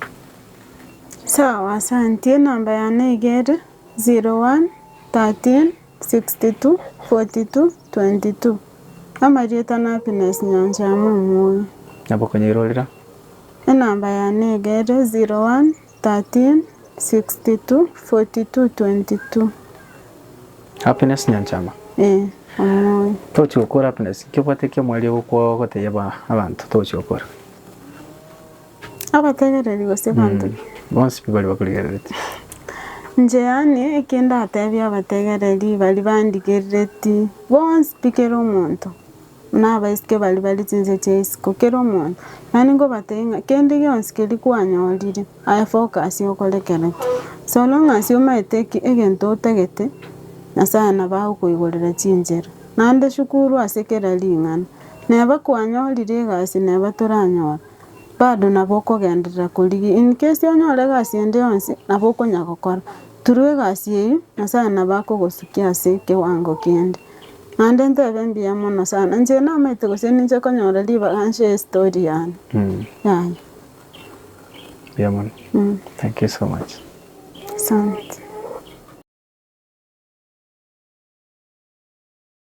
S1: Sawa asanti, enamba yane iga ere. 01 13 62 42 22. Amarieta na Happiness Nyanchama Omwoyo.
S3: Nabo okonyeirorera.
S1: Enamba yane iga ere 01 13 62 42 22.
S3: Happiness Nyanchama.
S1: Ee, Omwoyo.
S3: Tochi gokora Happiness, nki obwate ki omweri ogokwa ogotebia aba abanto tochi gokora?
S1: Abategereri gose abanto ki?
S3: Bonsi pi baria bakorigereretie.
S1: Inche yaani eki ndatebie abategereri baria bandigerereti bonsi pi kera omonto, buna abaiseke baria bare chinse chia isiko, kera omonto, yaani nkobatebia ng'a kende gionsi keria kwanyorire, aye focus okore kerokio. So long as omanyete ki egento otagete, Nyasaye nabo agokoigorera chinchera. Naende shukuru ase kera ring'ana, neba kwanyorire egasi neba toranyora. Bado nabo okogenderera korigia, in case onyore egasi ende yonsi, nabo okonya gokora. Through egasi eyio, Nyasaye nabo akogosukia ase ekewango kende. Naende ntebe mbuya mono sana, inche namaete gose ninche konyora ribaga nshare estory yane, yaya.
S3: Mbuya mono. Thank you so much.
S1: Asante.